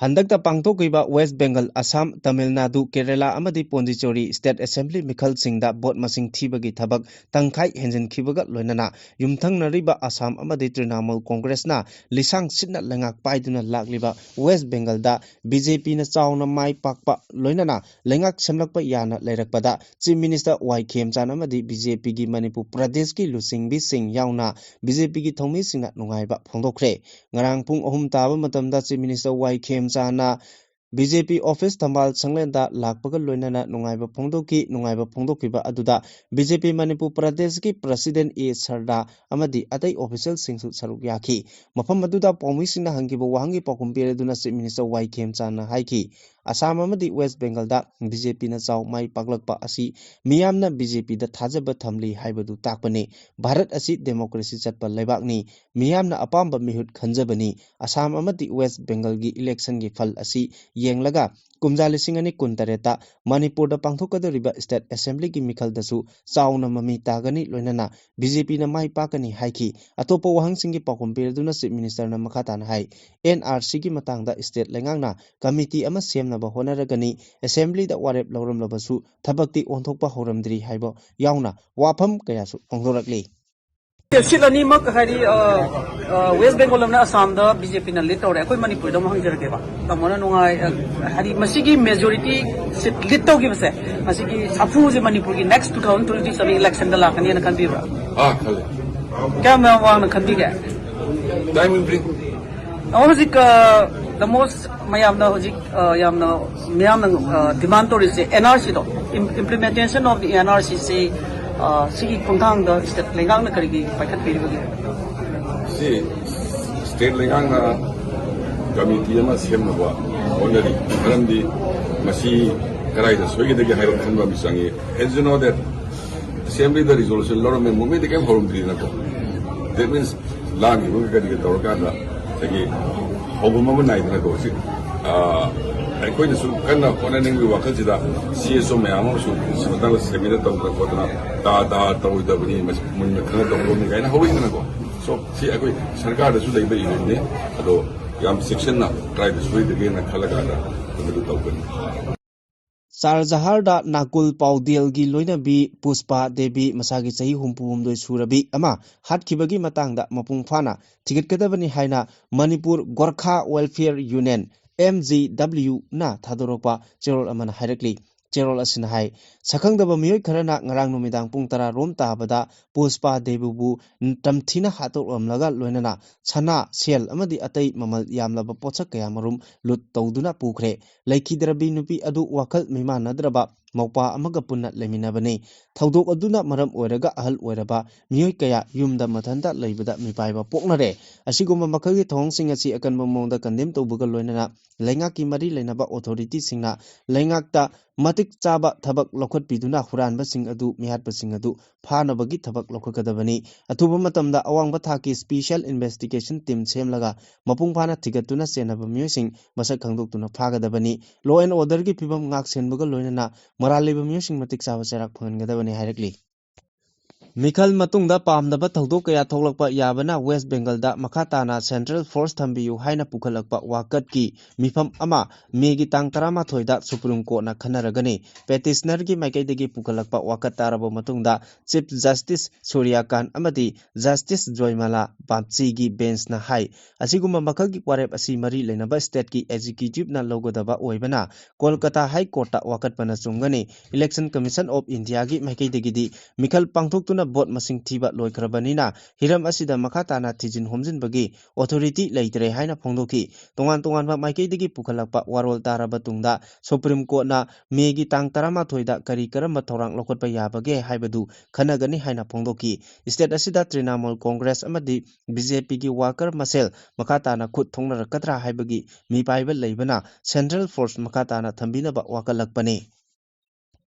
ꯍꯟꯗꯛꯇ ꯄꯥꯡꯊꯣꯛꯈꯤꯕ ꯋꯦꯁ ꯕꯦꯡꯒꯜ, ꯑꯁꯥꯝ, ꯇꯥꯃꯤꯜ ꯅꯥꯗꯨ, ꯀꯦꯔꯦꯂꯥ ꯑꯃꯗꯤ ꯄꯣꯟꯗꯤꯆꯦꯔꯤ ꯁ꯭ꯇꯦꯠ ꯑꯦꯁꯦꯝꯕ꯭ꯂꯤ ꯃꯤꯈꯜꯁꯤꯡꯗ ꯚꯣꯠ ꯃꯁꯤꯡ ꯊꯤꯕꯒꯤ ꯊꯕꯛ ꯇꯪꯈꯥꯏ ꯍꯦꯟꯖꯤꯟꯈꯤꯕꯒ ꯂꯣꯏꯅꯅ ꯌꯨꯝꯊꯪꯅꯔꯤꯕ ꯑꯁꯥꯝ ꯑꯃꯗꯤ ꯇ꯭ꯔꯤꯅꯥꯃꯨꯜ ꯀꯣꯡꯒ꯭ꯔꯦꯁꯅ ꯂꯤꯁꯥꯡ ꯁꯤꯠꯅ ꯂꯩꯉꯥꯛ ꯄꯥꯏꯗꯨꯅ ꯂꯥꯛꯂꯤꯕ ꯋꯦꯁ ꯕꯦꯡꯒꯜꯗ ꯕꯤ ꯖꯦ ꯄꯤꯅ ꯆꯥꯎꯅ ꯃꯥꯏ ꯄꯥꯛꯄ ꯂꯣꯏꯅꯅ ꯂꯩꯉꯥꯛ ꯁꯦꯝꯂꯛꯄ ꯌꯥꯅ ꯂꯩꯔꯛꯄꯗ ꯆꯤꯐ ꯃꯤꯅꯤꯁꯇꯔ ꯋꯥꯏ ꯈꯦꯝꯆꯥꯟ ꯑꯃꯗꯤ ꯕꯤ ꯖꯦ ꯄꯤꯒꯤ ꯃꯅꯤꯄꯨꯔ ꯄ꯭ꯔꯗꯦꯁꯀꯤ ꯂꯨꯆꯤꯡꯕꯤꯁꯤꯡ ꯌꯥꯎꯅ ꯕꯤ ꯖꯦ ꯄꯤꯒꯤ ꯊꯧꯃꯤꯁꯤꯡꯅ ꯅꯨꯡꯉꯥꯏꯕ ꯐꯣꯡꯗꯣꯛꯈ꯭ꯔꯦ꯫ ꯉꯔꯥꯡ ꯄꯨꯡ ꯑꯍꯨꯝ ꯇꯥꯕ ꯃꯇꯝꯗ ꯆꯤꯐ ꯃꯤꯅꯤꯁꯇꯔ ꯋꯥꯏ ꯈꯦꯝꯆꯥꯟꯅ ꯕꯤ ꯖꯦ ꯄꯤ ꯑꯣꯐꯤꯁ ꯊꯝꯕꯥꯜ ꯁꯪꯂꯦꯟꯗ ꯂꯥꯛꯄꯒ ꯂꯣꯏꯅꯅ ꯅꯨꯡꯉꯥꯏꯕ ꯐꯣꯡꯗꯣꯛꯈꯤ꯫ ꯅꯨꯡꯉꯥꯏꯕ ꯐꯣꯡꯗꯣꯛꯈꯤꯕ ꯑꯗꯨꯗ ꯕꯤ ꯖꯦ ꯄꯤ ꯃꯅꯤꯄꯨꯔ ꯄ꯭ꯔꯗꯦꯁꯀꯤ ꯄ꯭ꯔꯁꯤꯗꯦꯟ ꯑꯦ ꯁꯔꯗꯥ ꯑꯃꯗꯤ ꯑꯇꯩ ꯑꯣꯐꯤꯁꯤꯌꯦꯜꯁꯤꯡꯁꯨ ꯁꯔꯨꯛ ꯌꯥꯈꯤ꯫ ꯃꯐꯝ ꯑꯗꯨꯗ ꯄꯥꯎꯃꯤꯁꯤꯡꯅ ꯍꯪꯈꯤꯕ ꯋꯥꯍꯪꯒꯤ ꯄꯥꯎꯈꯨꯝ ꯄꯤꯔꯗꯨꯅ ꯆꯤꯐ ꯃꯤꯅꯤꯁꯇꯔ ꯋꯥꯏ ꯈꯦꯝꯆꯥꯟꯅ ꯍꯥꯏꯈꯤ, ꯑꯁꯥꯝ ꯑꯃꯗꯤ ꯋꯦꯁ ꯕꯦꯡꯒꯜꯗ ꯕꯤ ꯖꯦ ꯄꯤꯅ ꯆꯥꯎ ꯃꯥꯏ ꯄꯥꯛꯂꯛꯄ ꯑꯁꯤ ꯃꯤꯌꯥꯝꯅ ꯕꯤ ꯖꯦ ꯄꯤꯗ ꯊꯥꯖꯕ ꯊꯝꯂꯤ ꯍꯥꯏꯕꯗꯨ ꯇꯥꯛꯄꯅꯤ꯫ ꯚꯥꯔꯠ ꯑꯁꯤ ꯗꯦꯃꯣꯀ꯭ꯔꯦꯁꯤ ꯆꯠꯄ ꯂꯩꯕꯥꯛꯅꯤ꯫ ꯃꯤꯌꯥꯝꯅ ꯑꯄꯥꯝꯕ ꯃꯤꯍꯨꯠ ꯈꯟꯖꯕꯅꯤ꯫ ꯑꯁꯥꯝ ꯑꯃꯗꯤ ꯋꯦꯁ ꯕꯦꯡꯒꯜꯒꯤ ꯏꯂꯦꯛꯁꯟꯒꯤ ꯐꯜ ꯑꯁꯤ ꯌꯦꯡꯂꯒ ꯀꯨꯝꯖꯥ ꯂꯤꯁꯤꯡ ꯑꯅꯤ ꯀꯨꯟꯇꯔꯦꯠꯇ ꯃꯅꯤꯄꯨꯔꯗ ꯄꯥꯡꯊꯣꯛꯀꯗꯧꯔꯤꯕ State Assemblyꯒꯤ ꯃꯤꯈꯜꯗꯁꯨ ꯆꯥꯎꯅ ꯃꯃꯤ ꯇꯥꯒꯅꯤ, ꯂꯣꯏꯅꯅ BJPꯅ ꯃꯥꯏ ꯄꯥꯛꯀꯅꯤ ꯍꯥꯏꯈꯤ꯫ ꯑꯇꯣꯞꯄ ꯋꯥꯍꯪꯁꯤꯡꯒꯤ ꯄꯥꯎꯈꯨꯝ ꯄꯤꯔꯗꯨꯅ Chief Ministerꯅ ꯃꯈꯥ ꯇꯥꯅ ꯍꯥꯏ, NRCꯒꯤ ꯃꯇꯥꯡꯗ state ꯂꯩꯉꯥꯛꯅ committee ꯑꯃ ꯁꯦꯝꯅꯕ ꯍꯣꯠꯅꯔꯒꯅꯤ, Assemblyꯗ ꯋꯥꯔꯦꯞ ꯂꯧꯔꯝꯂꯕꯁꯨ ꯊꯕꯛꯇꯤ ꯑꯣꯟꯊꯣꯛꯄ ꯍꯧꯔꯝꯗ꯭ꯔꯤ ꯍꯥꯏꯕ ꯌꯥꯎꯅ ꯋꯥꯐꯝ ꯀꯌꯥꯁꯨ ꯐꯣꯡꯗꯣꯔꯛꯂꯤ꯫ ꯁꯤꯠ ꯑꯅꯤꯃꯛ ꯍꯥꯏꯗꯤ, ꯑ, ꯑ, West Bengal ꯑꯃꯅ ꯑꯁꯥꯝꯗ BJPꯅ lead ꯇꯧꯔꯦ, ꯑꯩꯈꯣꯏ ꯃꯅꯤꯄꯨꯔꯗ ꯑꯃꯨꯛ ꯍꯪꯖꯔꯛꯀꯦꯕ꯫ ꯇꯥꯃꯣꯅ ꯅꯨꯡꯉꯥꯏ, ꯑ, ꯍꯥꯏꯗꯤ ꯃꯁꯤꯒꯤ majority seat lead ꯇꯧꯈꯤꯕꯁꯦ, ꯃꯁꯤꯒꯤ ꯁꯥꯐꯨꯁꯦ ꯃꯅꯤꯄꯨꯔꯒꯤ next two thousand twenty seven electionꯗ ꯂꯥꯛꯀꯅꯤꯅ ꯈꯟꯕꯤꯕ꯭ꯔꯥ? ꯑꯥ, ꯈꯜꯂꯦ꯫ ꯀꯌꯥꯝ ꯌꯥꯝ ꯋꯥꯡꯅ ꯈꯟꯕꯤꯒꯦ? Time will bring. ꯇꯥꯃꯣ, ꯍꯧꯖꯤꯛ, ꯑ, the most ꯃꯌꯥꯝꯅ ꯍꯧꯖꯤꯛ, ꯑ, ꯌꯥꯝꯅ ꯃꯤꯌꯥꯝꯅ, ꯑ, demand ꯇꯧꯔꯤꯁꯦ NRCꯗꯣ, im-, implementation of the NRCꯁꯤ, ꯑ, ꯁꯤꯒꯤ ꯈꯣꯡꯊꯥꯡꯗ state ꯂꯩꯉꯥꯛꯅ ꯀꯔꯤꯒꯤ ꯄꯥꯏꯈꯠꯄꯤꯔꯤꯕꯒꯦ? ꯁꯤ state ꯂꯩꯉꯥꯛꯅ committee ꯑꯃ ꯁꯦꯝꯅꯕ ꯍꯣꯠꯅꯔꯤ꯫ ꯃꯔꯝꯗꯤ ꯃꯁꯤ ꯀꯗꯥꯏꯗ ꯁꯣꯏꯒꯗꯒꯦ ꯍꯥꯏꯕ ꯈꯟꯕ ꯑꯃ ꯆꯪꯉꯤ꯫ As you know that Assemblyꯗ resolution ꯂꯧꯔꯝꯃꯦ, movementꯗꯤ ꯀꯩꯝ ꯍꯧꯔꯝꯗ꯭ꯔꯤꯗꯅꯀꯣ꯫ That means ꯂꯥꯡꯉꯤꯕ ꯀꯔꯤꯒ ꯇꯧꯔꯀꯥꯟꯗ ꯉꯁꯥꯏꯒꯤ ꯍꯧꯐꯝ ꯑꯃ ꯅꯥꯏꯗꯅꯀꯣ꯫ ꯁꯤ, ꯑ, ꯑꯩꯈꯣꯏꯅꯁꯨ ꯀꯟꯅ ꯍꯣꯠꯅꯅꯤꯡꯕꯒꯤ ꯋꯥꯈꯜꯁꯤꯗ CSO ꯃꯌꯥꯝ ꯑꯃꯁꯨ ꯁꯤ ꯃꯇꯥꯡꯗ seminar ꯇꯧꯗꯅ ꯈꯣꯠꯇꯅ ꯇꯥ ꯇꯥ ꯇꯧꯔꯣꯏꯗꯕꯅꯤ, ꯃꯁꯤ ꯃꯨꯟꯅ ꯈꯪꯅ ꯇꯧꯒꯗꯕꯅꯤ ꯀꯥꯏꯅ ꯍꯧꯔꯛꯏꯗꯅꯀꯣ꯫ So, ꯁꯤ ꯑꯩꯈꯣꯏ ꯁꯔꯀꯥꯔꯗꯁꯨ ꯂꯩꯕ ꯏꯍꯨꯜꯅꯤ꯫ ꯑꯗꯣ ꯌꯥꯝ ꯆꯦꯛꯁꯤꯟꯅ ꯀꯗꯥꯏꯗ ꯁꯣꯏꯗꯒꯦꯅ ꯈꯜꯂꯀꯥꯟꯗ ꯃꯗꯨ ꯇꯧꯒꯅꯤ꯫ ꯆꯥꯔꯖꯍꯥꯔꯗ ꯅꯥꯀꯨꯜ ꯄꯥꯎꯗꯦꯜꯒꯤ ꯂꯣꯏꯅꯕꯤ ꯄꯨꯁꯄꯥ ꯗꯦꯕꯤ ꯃꯁꯥꯒꯤ ꯆꯍꯤ ꯍꯨꯝꯐꯨ ꯍꯨꯝꯗꯣꯏ ꯁꯨꯔꯕꯤ ꯑꯃ ꯍꯥꯠꯈꯤꯕꯒꯤ ꯃꯇꯥꯡꯗ ꯃꯄꯨꯡ ꯐꯥꯅ ꯊꯤꯒꯠꯀꯗꯕꯅꯤ ꯍꯥꯏꯅ ꯃꯅꯤꯄꯨꯔ ꯒꯣꯔꯈꯥ Welfare Union, MGWꯅ ꯊꯥꯗꯣꯔꯛꯄ ꯆꯦꯔꯣꯜ ꯑꯃꯅ ꯍꯥꯏꯔꯛꯂꯤ꯫ ꯆꯦꯔꯣꯜ ꯑꯁꯤꯅ ꯍꯥꯏ, ꯁꯛꯈꯪꯗꯕ ꯃꯤꯑꯣꯏ ꯈꯔꯅ ꯉꯔꯥꯡ ꯅꯨꯃꯤꯗꯥꯡ ꯄꯨꯡ ꯇꯔꯥ ꯔꯣꯝ ꯇꯥꯕꯗ ꯄꯨꯁꯄꯥ ꯗꯦꯕꯤꯕꯨ ꯇꯝꯊꯤꯅ ꯍꯥꯠꯇꯣꯛꯂꯝꯂꯒ ꯂꯣꯏꯅꯅ ꯁꯅꯥ, ꯁꯦꯜ ꯑꯃꯗꯤ ꯑꯇꯩ ꯃꯃꯜ ꯌꯥꯝꯂꯕ ꯄꯣꯠꯁꯛ ꯀꯌꯥ ꯃꯔꯨꯝ ꯂꯨꯠ ꯇꯧꯗꯨꯅ ꯄꯨꯈ꯭ꯔꯦ꯫ ꯂꯩꯈꯤꯗ꯭ꯔꯕꯤ ꯅꯨꯄꯤ ꯑꯗꯨ ꯋꯥꯈꯜ ꯃꯤꯃꯥꯟꯅꯗ꯭ꯔꯕ ꯃꯧꯄꯥ ꯑꯃꯒ ꯄꯨꯟꯅ ꯂꯩꯃꯤꯟꯅꯕꯅꯤ꯫ ꯊꯧꯗꯣꯛ ꯑꯗꯨꯅ ꯃꯔꯝ ꯑꯣꯏꯔꯒ ꯑꯍꯜ ꯑꯣꯏꯔꯕ ꯃꯤꯑꯣꯏ ꯀꯌꯥ ꯌꯨꯝꯗ ꯃꯊꯟꯇ ꯂꯩꯕꯗ ꯃꯤꯄꯥꯏꯕ ꯄꯣꯛꯅꯔꯦ꯫ ꯑꯁꯤꯒꯨꯝꯕ ꯃꯈꯜꯒꯤ ꯊꯧꯑꯣꯡꯁꯤꯡ ꯑꯁꯤ ꯑꯀꯟꯕ ꯃꯑꯣꯡꯗ condemn ꯇꯧꯕꯒ ꯂꯣꯏꯅꯅ ꯂꯩꯉꯥꯛꯀꯤ ꯃꯔꯤ ꯂꯩꯅꯕ authority ꯁꯤꯡꯅ ꯂꯩꯉꯥꯛꯇ ꯃꯇꯤꯛ ꯆꯥꯕ ꯊꯕꯛ ꯂꯧꯈꯠꯄꯤꯗꯨꯅ ꯍꯨꯔꯥꯟꯕꯁꯤꯡ ꯑꯗꯨ, ꯃꯤꯍꯥꯠꯄꯁꯤꯡ ꯑꯗꯨ ꯐꯥꯅꯕꯒꯤ ꯊꯕꯛ ꯂꯧꯈꯠꯀꯗꯕꯅꯤ꯫ ꯑꯊꯨꯕ ꯃꯇꯝꯗ ꯑꯋꯥꯡꯕ ꯊꯥꯛꯀꯤ special investigation team ꯁꯦꯝꯂꯒ ꯃꯄꯨꯡ ꯐꯥꯅ ꯊꯤꯒꯠꯇꯨꯅ ꯆꯦꯟꯅꯕ ꯃꯤꯑꯣꯏꯁꯤꯡ ꯃꯁꯛ ꯈꯪꯗꯣꯛꯇꯨꯅ ꯐꯥꯒꯗꯕꯅꯤ꯫ Law and order ꯒꯤ ꯐꯤꯕꯝ ꯉꯥꯛ ꯁꯦꯟꯕꯒ ꯂꯣꯏꯅꯅ ꯃꯔꯥꯜ ꯂꯩꯕ ꯃꯤꯑꯣꯏꯁꯤꯡ ꯃꯇꯤꯛ ꯆꯥꯕ ꯆꯩꯔꯥꯛ ꯐꯪꯍꯟꯒꯗꯕꯅꯤ ꯍꯥꯏꯔꯛꯂꯤ꯫ ꯃꯤꯈꯜ ꯃꯇꯨꯡꯗ ꯄꯥꯝꯗꯕ ꯊꯧꯗꯣꯛ ꯀꯌꯥ ꯊꯣꯛꯂꯛꯄ ꯌꯥꯕꯅ ꯋꯦꯁ ꯕꯦꯡꯒꯜꯗ ꯃꯈꯥ ꯇꯥꯅ central force ꯊꯝꯕꯤꯌꯨ ꯍꯥꯏꯅ ꯄꯨꯈꯠꯂꯛꯄ ꯋꯥꯀꯠꯀꯤ ꯃꯤꯐꯝ ꯑꯃ ꯃꯦꯒꯤ ꯇꯥꯡ ꯇꯔꯥꯃꯥꯊꯣꯏꯗ ꯁꯨꯄ꯭ꯔꯤꯝ ꯀꯣꯔꯠꯅ ꯈꯟꯅꯔꯒꯅꯤ꯫ Petitioner ꯒꯤ ꯃꯥꯏꯀꯩꯗꯒꯤ ꯄꯨꯈꯠꯂꯛꯄ ꯋꯥꯀꯠ ꯇꯥꯔꯕ ꯃꯇꯨꯡꯗ ꯆꯤꯐ ꯖꯁꯇꯤꯁ ꯁꯨꯔ꯭ꯌꯀꯥꯟ ꯑꯃꯗꯤ ꯖꯁꯇꯤꯁ ꯖꯣꯏꯃꯥꯂꯥ ꯕꯥꯞꯆꯤꯒꯤ ꯕꯦꯟꯁꯅ ꯍꯥꯏ, ꯑꯁꯤꯒꯨꯝꯕ ꯃꯈꯜꯒꯤ ꯋꯥꯔꯦꯞ ꯑꯁꯤ ꯃꯔꯤ ꯂꯩꯅꯕ ꯁ꯭ꯇꯦꯠꯀꯤ ꯑꯦꯛꯖꯤꯀ꯭ꯌꯨꯇꯤꯚꯅ ꯂꯧꯒꯗꯕ ꯑꯣꯏꯕꯅ ꯀꯣꯜꯀꯇꯥ ꯍꯥꯏ ꯀꯣꯔꯠꯇ ꯋꯥꯀꯠꯄꯅ ꯆꯨꯝꯒꯅꯤ꯫ Election Commission of India ꯒꯤ ꯃꯥꯏꯀꯩꯗꯒꯤꯗꯤ ꯃꯤꯈꯜ ꯄꯥꯡꯊꯣꯛꯇꯨꯅ ꯚꯣꯠ ꯃꯁꯤꯡ ꯊꯤꯕ ꯂꯣꯏꯈ꯭ꯔꯕꯅꯤꯅ ꯍꯤꯔꯝ ꯑꯁꯤꯗ ꯃꯈꯥ ꯇꯥꯅ ꯊꯤꯖꯤꯟ ꯍꯨꯝꯖꯤꯟꯕꯒꯤ authority ꯂꯩꯇ꯭ꯔꯦ ꯍꯥꯏꯅ ꯐꯣꯡꯗꯣꯛꯈꯤ꯫ ꯇꯣꯉꯥꯟ ꯇꯣꯉꯥꯟꯕ ꯃꯥꯏꯀꯩꯗꯒꯤ ꯄꯨꯈꯠꯂꯛꯄ ꯋꯥꯔꯣꯜ ꯇꯥꯔꯕ ꯇꯨꯡꯗ ꯁꯨꯄ꯭ꯔꯤꯝ ꯀꯣꯔꯠꯅ ꯃꯦꯒꯤ ꯇꯥꯡ ꯇꯔꯥꯃꯥꯊꯣꯏꯗ ꯀꯔꯤ ꯀꯔꯝꯕ ꯊꯧꯔꯥꯡ ꯂꯧꯈꯠꯄ ꯌꯥꯕꯒꯦ ꯍꯥꯏꯕꯗꯨ ꯈꯟꯅꯒꯅꯤ ꯍꯥꯏꯅ ꯐꯣꯡꯗꯣꯛꯈꯤ꯫ ꯁ꯭ꯇꯦꯠ ꯑꯁꯤꯗ ꯇ꯭ꯔꯤꯅꯥꯃꯨꯜ ꯀꯣꯡꯒ꯭ꯔꯦꯁ ꯑꯃꯗꯤ ꯕꯤ ꯖꯦ ꯄꯤꯒꯤ ꯋꯥꯀꯔ ꯃꯁꯦꯜ ꯃꯈꯥ ꯇꯥꯅ ꯈꯨꯠ ꯊꯣꯡꯅꯔꯛꯀꯗ꯭ꯔꯥ ꯍꯥꯏꯕꯒꯤ ꯃꯤꯄꯥꯏꯕ ꯂꯩꯕꯅ central force ꯃꯈꯥ ꯇꯥꯅ ꯊꯝꯕꯤꯅꯕ ꯋꯥꯀꯠꯂꯛꯄꯅꯤ꯫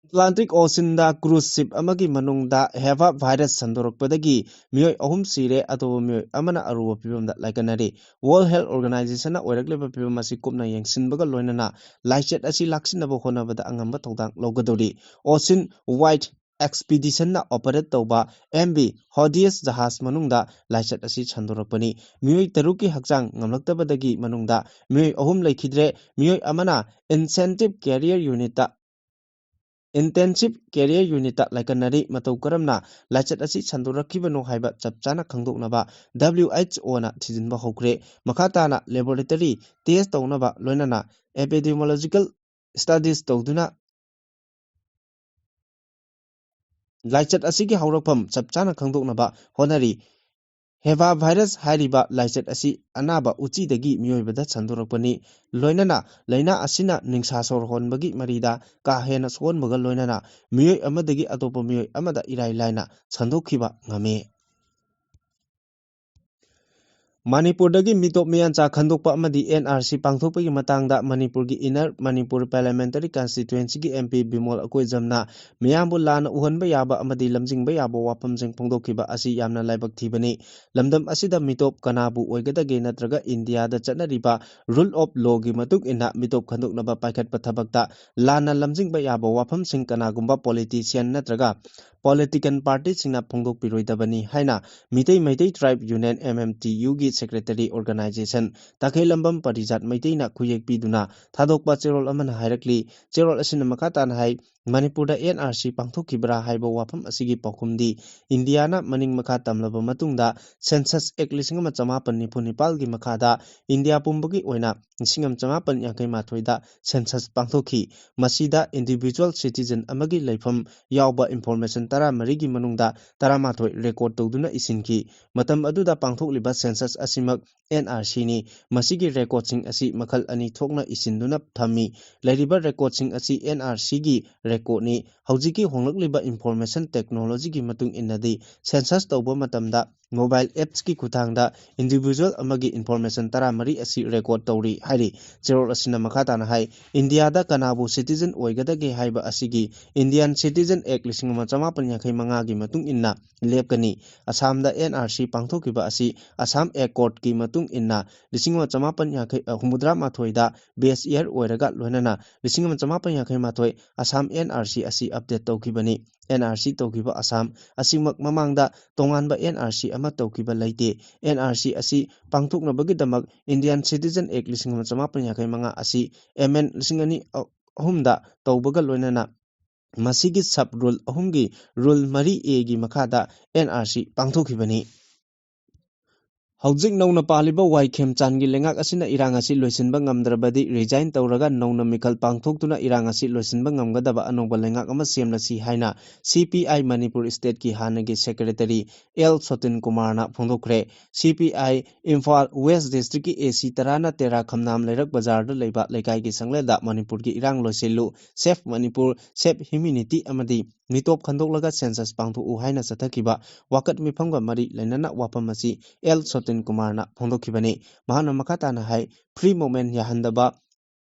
ꯑꯦꯠꯂꯥꯟꯇꯤꯛ ꯑꯣꯁꯤꯟꯗ cruise ship ꯑꯃꯒꯤ ꯃꯅꯨꯡꯗ ꯍꯦꯚꯥ ꯚꯥꯏꯔꯁ ꯁꯟꯗꯣꯔꯛꯄꯗꯒꯤ ꯃꯤꯑꯣꯏ ꯑꯍꯨꯝ ꯁꯤꯔꯦ, ꯑꯇꯣꯞꯄ ꯃꯤꯑꯣꯏ ꯑꯃꯅ ꯑꯔꯨꯕ ꯐꯤꯕꯝꯗ ꯂꯥꯏꯀꯠꯅꯔꯤ꯫ World Health Organization ꯅ ꯑꯣꯏꯔꯛꯂꯤꯕ ꯐꯤꯕꯝ ꯑꯁꯤ ꯀꯨꯞꯅ ꯌꯦꯡꯁꯤꯟꯕꯒ ꯂꯣꯏꯅꯅ ꯂꯥꯏꯆꯠ ꯑꯁꯤ ꯂꯥꯛꯁꯤꯟꯅꯕ ꯍꯣꯠꯅꯕꯗ ꯑꯉꯝꯕ ꯊꯧꯗꯥꯡ ꯂꯧꯒꯗꯧꯔꯤ꯫ Ocean Wide Expedition ꯅ operate ꯇꯧꯕ M V Hodges ꯖꯍꯥꯖ ꯃꯅꯨꯡꯗ ꯂꯥꯏꯆꯠ ꯑꯁꯤ ꯁꯟꯗꯣꯔꯛꯄꯅꯤ꯫ ꯃꯤꯑꯣꯏ ꯇꯔꯨꯛꯀꯤ ꯍꯛꯆꯥꯡ ꯉꯝꯂꯛꯇꯕꯗꯒꯤ ꯃꯅꯨꯡꯗ ꯃꯤꯑꯣꯏ ꯑꯍꯨꯝ ꯂꯩꯈꯤꯗ꯭ꯔꯦ꯫ ꯃꯤꯑꯣꯏ ꯑꯃꯅ intensive care unit ꯇ intensive care unit ꯇ ꯂꯥꯏꯀꯠꯅꯔꯤ꯫ ꯃꯇꯧ ꯀꯔꯝꯅ ꯂꯥꯏꯆꯠ ꯑꯁꯤ ꯁꯟꯗꯣꯔꯛꯈꯤꯕꯅꯣ ꯍꯥꯏꯕ ꯆꯞ ꯆꯥꯅ ꯈꯪꯗꯣꯛꯅꯕ W H O ꯅ ꯊꯤꯖꯤꯟꯕ ꯍꯧꯈ꯭ꯔꯦ꯫ ꯃꯈꯥ ꯇꯥꯅ laboratory test ꯇꯧꯅꯕ ꯂꯣꯏꯅꯅ epidemiological studies ꯇꯧꯗꯨꯅ ꯂꯥꯏꯆꯠ ꯑꯁꯤꯒꯤ ꯍꯧꯔꯛꯐꯝ ꯆꯞ ꯆꯥꯅ ꯈꯪꯗꯣꯛꯅꯕ ꯍꯣꯠꯅꯔꯤ꯫ ꯍꯦꯕꯥ ꯚꯥꯏꯔꯁ ꯍꯥꯏꯔꯤꯕ ꯂꯥꯏꯆꯠ ꯑꯁꯤ ꯑꯅꯥꯕ ꯎꯆꯤꯗꯒꯤ ꯃꯤꯑꯣꯏꯕꯗ ꯁꯟꯗꯣꯔꯛꯄꯅꯤ꯫ ꯂꯣꯏꯅꯅ ꯂꯥꯏꯅꯥ ꯑꯁꯤꯅ ꯅꯤꯡꯁꯥ ꯁꯣꯔ ꯍꯣꯟꯕꯒꯤ ꯃꯔꯤꯗ ꯀꯥ ꯍꯦꯟꯅ ꯁꯣꯛꯍꯟꯕꯒ ꯂꯣꯏꯅꯅ ꯃꯤꯑꯣꯏ ꯑꯃꯗꯒꯤ ꯑꯇꯣꯞꯄ ꯃꯤꯑꯣꯏ ꯑꯃꯗ ꯏꯔꯥꯏ ꯂꯥꯏꯅ ꯁꯟꯗꯣꯛꯈꯤꯕ ꯉꯝꯃꯤ꯫ ꯃꯅꯤꯄꯨꯔꯗꯒꯤ ꯃꯤꯇꯣꯞ ꯃꯤꯌꯥꯟꯆꯥ ꯈꯟꯗꯣꯛꯄ ꯑꯃꯗꯤ N R C ꯄꯥꯡꯊꯣꯛꯄꯒꯤ ꯃꯇꯥꯡꯗ ꯃꯅꯤꯄꯨꯔꯒꯤ Inner Manipur Parliamentary Constituency ꯒꯤ M P ꯕꯤꯃꯣꯜ ꯑꯀꯣꯏꯖꯝꯅ ꯃꯤꯌꯥꯝꯕꯨ ꯂꯥꯟꯅ ꯎꯍꯟꯕ ꯌꯥꯕ ꯑꯃꯗꯤ ꯂꯝꯖꯤꯡꯕ ꯌꯥꯕ ꯋꯥꯐꯝꯁꯤꯡ ꯐꯣꯡꯗꯣꯛꯈꯤꯕ ꯑꯁꯤ ꯌꯥꯝꯅ ꯂꯥꯏꯕꯛ ꯊꯤꯕꯅꯤ꯫ ꯂꯝꯗꯝ ꯑꯁꯤꯗ ꯃꯤꯇꯣꯞ ꯀꯅꯥꯕꯨ ꯑꯣꯏꯒꯗꯒꯦ ꯅꯠꯇ꯭ꯔꯒ ꯏꯟꯗꯤꯌꯥꯗ ꯆꯠꯅꯔꯤꯕ rule of law ꯒꯤ ꯃꯇꯨꯡ ꯏꯟꯅ ꯃꯤꯇꯣꯞ ꯈꯟꯗꯣꯛꯅꯕ ꯄꯥꯏꯈꯠꯄ ꯊꯕꯛꯇ ꯂꯥꯟꯅ ꯂꯝꯖꯤꯡꯕ ꯌꯥꯕ ꯋꯥꯐꯝꯁꯤꯡ ꯀꯅꯥꯒꯨꯝꯕ politician ꯅꯠꯇ꯭ꯔꯒ political party ꯁꯤꯡꯅ ꯐꯣꯡꯗꯣꯛꯄꯤꯔꯣꯏꯗꯕꯅꯤ ꯍꯥꯏꯅ Meitei Meitei Tribe Union, M M T U ꯒꯤ Secretary Organization ꯇꯈꯦꯜꯂꯝꯕꯝ ꯄꯔꯤꯖꯥꯠ ꯃꯩꯇꯩꯅ ꯈꯨꯌꯦꯛ ꯄꯤꯗꯨꯅ ꯊꯥꯗꯣꯛꯄ ꯆꯦꯔꯣꯜ ꯑꯃꯅ ꯍꯥꯏꯔꯛꯂꯤ꯫ ꯆꯦꯔꯣꯜ ꯑꯁꯤꯅ ꯃꯈꯥ ꯇꯥꯅ ꯍꯥꯏ, ꯃꯅꯤꯄꯨꯔꯗ N R C ꯄꯥꯡꯊꯣꯛꯈꯤꯕ꯭ꯔꯥ ꯍꯥꯏꯕ ꯋꯥꯐꯝ ꯑꯁꯤꯒꯤ ꯄꯥꯎꯈꯨꯝꯗꯤ ꯏꯟꯗꯤꯌꯥꯅ ꯃꯅꯤꯡ ꯃꯈꯥ ꯇꯝꯂꯕ ꯃꯇꯨꯡꯗ Census Act ꯂꯤꯁꯤꯡ ꯑꯃ ꯆꯃꯥꯄꯟ ꯅꯤꯐꯨ ꯅꯤꯄꯥꯜꯒꯤ ꯃꯈꯥꯗ ꯏꯟꯗꯤꯌꯥ ꯄꯨꯝꯕꯒꯤ ꯑꯣꯏꯅ ꯂꯤꯁꯤꯡ ꯑꯃ ꯆꯃꯥꯄꯟ ꯌꯥꯡꯈꯩ ꯃꯥꯊꯣꯏꯗ census ꯄꯥꯡꯊꯣꯛꯈꯤ꯫ ꯃꯁꯤꯗ individual citizen ꯑꯃꯒꯤ ꯂꯩꯐꯝ ꯌꯥꯎꯕ information ꯇꯔꯥꯃꯔꯤꯒꯤ ꯃꯅꯨꯡꯗ ꯇꯔꯥꯃꯥꯊꯣꯏ record ꯇꯧꯗꯨꯅ ꯏꯁꯤꯟꯈꯤ꯫ ꯃꯇꯝ ꯑꯗꯨꯗ ꯄꯥꯡꯊꯣꯛꯂꯤꯕ census ꯑꯁꯤꯃꯛ N R C ꯅꯤ꯫ ꯃꯁꯤꯒꯤ record ꯁꯤꯡ ꯑꯁꯤ ꯃꯈꯜ ꯑꯅꯤ ꯊꯣꯛꯅ ꯏꯁꯤꯟꯗꯨꯅ ꯊꯝꯃꯤ꯫ ꯂꯩꯔꯤꯕ record ꯁꯤꯡ ꯑꯁꯤ N R C ꯒꯤ record ꯅꯤ꯫ ꯍꯧꯖꯤꯛꯀꯤ ꯍꯣꯡꯂꯛꯂꯤꯕ information technology ꯒꯤ ꯃꯇꯨꯡ ꯏꯟꯅꯗꯤ, census ꯇꯧꯕ ꯃꯇꯝꯗ mobile apps ꯀꯤ ꯈꯨꯠꯊꯥꯡꯗ individual ꯑꯃꯒꯤ information ꯇꯔꯥꯃꯔꯤ ꯑꯁꯤ record ꯇꯧꯔꯤ ꯍꯥꯏꯔꯤ꯫ ꯆꯦꯔꯣꯜ ꯑꯁꯤꯅ ꯃꯈꯥ ꯇꯥꯅ ꯍꯥꯏ, ꯏꯟꯗꯤꯌꯥꯗ ꯀꯅꯥꯕꯨ citizen ꯑꯣꯏꯒꯗꯒꯦ ꯍꯥꯏꯕ ꯑꯁꯤꯒꯤ Indian Citizen Act ꯂꯤꯁꯤꯡ ꯑꯃ ꯆꯃꯥꯄꯟ ꯌꯥꯡꯈꯩ ꯃꯉꯥꯒꯤ ꯃꯇꯨꯡ ꯏꯟꯅ ꯂꯦꯞꯀꯅꯤ꯫ ꯑꯁꯥꯝꯗ N R C ꯄꯥꯡꯊꯣꯛꯈꯤꯕ ꯑꯁꯤ ꯑꯁꯥꯝ Accord ꯀꯤ ꯃꯇꯨꯡ ꯏꯟꯅ ꯂꯤꯁꯤꯡ ꯑꯃ ꯆꯃꯥꯄꯟ ꯌꯥꯡꯈꯩ, ꯑ, ꯍꯨꯝꯐꯨꯇꯔꯥ ꯃꯥꯊꯣꯏꯗ base year ꯑꯣꯏꯔꯒ ꯂꯣꯏꯅꯅ ꯂꯤꯁꯤꯡ ꯑꯃ ꯆꯃꯥꯄꯟ ꯌꯥꯡꯈꯩ ꯃꯥꯊꯣꯏ ꯑꯁꯥꯝ N R C ꯑꯁꯤ update ꯇꯧꯈꯤꯕꯅꯤ꯫ N R C ꯇꯧꯈꯤꯕ ꯑꯁꯥꯝ ꯑꯁꯤꯃꯛ ꯃꯃꯥꯡꯗ ꯇꯣꯉꯥꯟꯕ N R C ꯑꯃ ꯇꯧꯈꯤꯕ ꯂꯩꯇꯦ꯫ N R C ꯑꯁꯤ ꯄꯥꯡꯊꯣꯛꯅꯕꯒꯤꯗꯃꯛ Indian Citizen Act ꯂꯤꯁꯤꯡ ꯑꯃ ꯆꯃꯥꯄꯟ ꯌꯥꯡꯈꯩ ꯃꯉꯥ ꯑꯁꯤ amend ꯂꯤꯁꯤꯡ ꯑꯅꯤ ꯑꯍꯨꯝꯗ ꯇꯧꯕꯒ ꯂꯣꯏꯅꯅ ꯃꯁꯤꯒꯤ sub rule ꯑꯍꯨꯝꯒꯤ rule ꯃꯔꯤ A ꯒꯤ ꯃꯈꯥꯗ N R C ꯄꯥꯡꯊꯣꯛꯈꯤꯕꯅꯤ꯫ ꯍꯧꯖꯤꯛ ꯅꯧꯅ ꯄꯥꯜꯂꯤꯕ ꯋꯥꯏ ꯈꯦꯝꯆꯥꯟꯒꯤ ꯂꯩꯉꯥꯛ ꯑꯁꯤꯅ ꯏꯔꯥꯡ ꯑꯁꯤ ꯂꯣꯏꯁꯤꯟꯕ ꯉꯝꯗ꯭ꯔꯕꯗꯤ resign ꯇꯧꯔꯒ ꯅꯧꯅ ꯃꯤꯈꯜ ꯄꯥꯡꯊꯣꯛꯇꯨꯅ ꯏꯔꯥꯡ ꯑꯁꯤ ꯂꯣꯏꯁꯤꯟꯕ ꯉꯝꯒꯗꯕ ꯑꯅꯧꯕ ꯂꯩꯉꯥꯛ ꯑꯃ ꯁꯦꯝꯂꯁꯤ ꯍꯥꯏꯅ C P I ꯃꯅꯤꯄꯨꯔ stateꯀꯤ ꯍꯥꯟꯅꯒꯤ secretary L ꯁꯣꯇꯤꯟ ꯀꯨꯃꯥꯔꯅ ꯐꯣꯡꯗꯣꯛꯈ꯭ꯔꯦ꯫ C P I Imphal West Districtꯀꯤ A C ꯇꯔꯥꯅ ꯇꯦꯔꯥ ꯈꯝꯅꯥꯝ ꯂꯩꯔꯛ ꯕꯖꯥꯔꯗ ꯂꯩꯕ ꯂꯩꯀꯥꯏꯒꯤ ꯁꯪꯂꯦꯟꯗ ꯃꯅꯤꯄꯨꯔꯒꯤ ꯏꯔꯥꯡ ꯂꯣꯏꯁꯤꯜꯂꯨ, Save ꯃꯅꯤꯄꯨꯔ, Save humanity ꯑꯃꯗꯤ ꯃꯤꯇꯣꯞ ꯈꯟꯗꯣꯛꯂꯒ census ꯄꯥꯡꯊꯣꯛꯎ ꯍꯥꯏꯅ ꯆꯠꯊꯈꯤꯕ ꯋꯥꯀꯠ ꯃꯤꯐꯝꯒ ꯃꯔꯤ ꯂꯩꯅꯅ ꯋꯥꯐꯝ ꯑꯁꯤ L ꯁꯣꯇꯤꯟ ꯀꯨꯃꯥꯔꯅ ꯐꯣꯡꯗꯣꯛꯈꯤꯕꯅꯤ꯫ ꯃꯍꯥꯛꯅ ꯃꯈꯥ ꯇꯥꯅ ꯍꯥꯏ, free movement ꯌꯥꯍꯟꯗꯕ,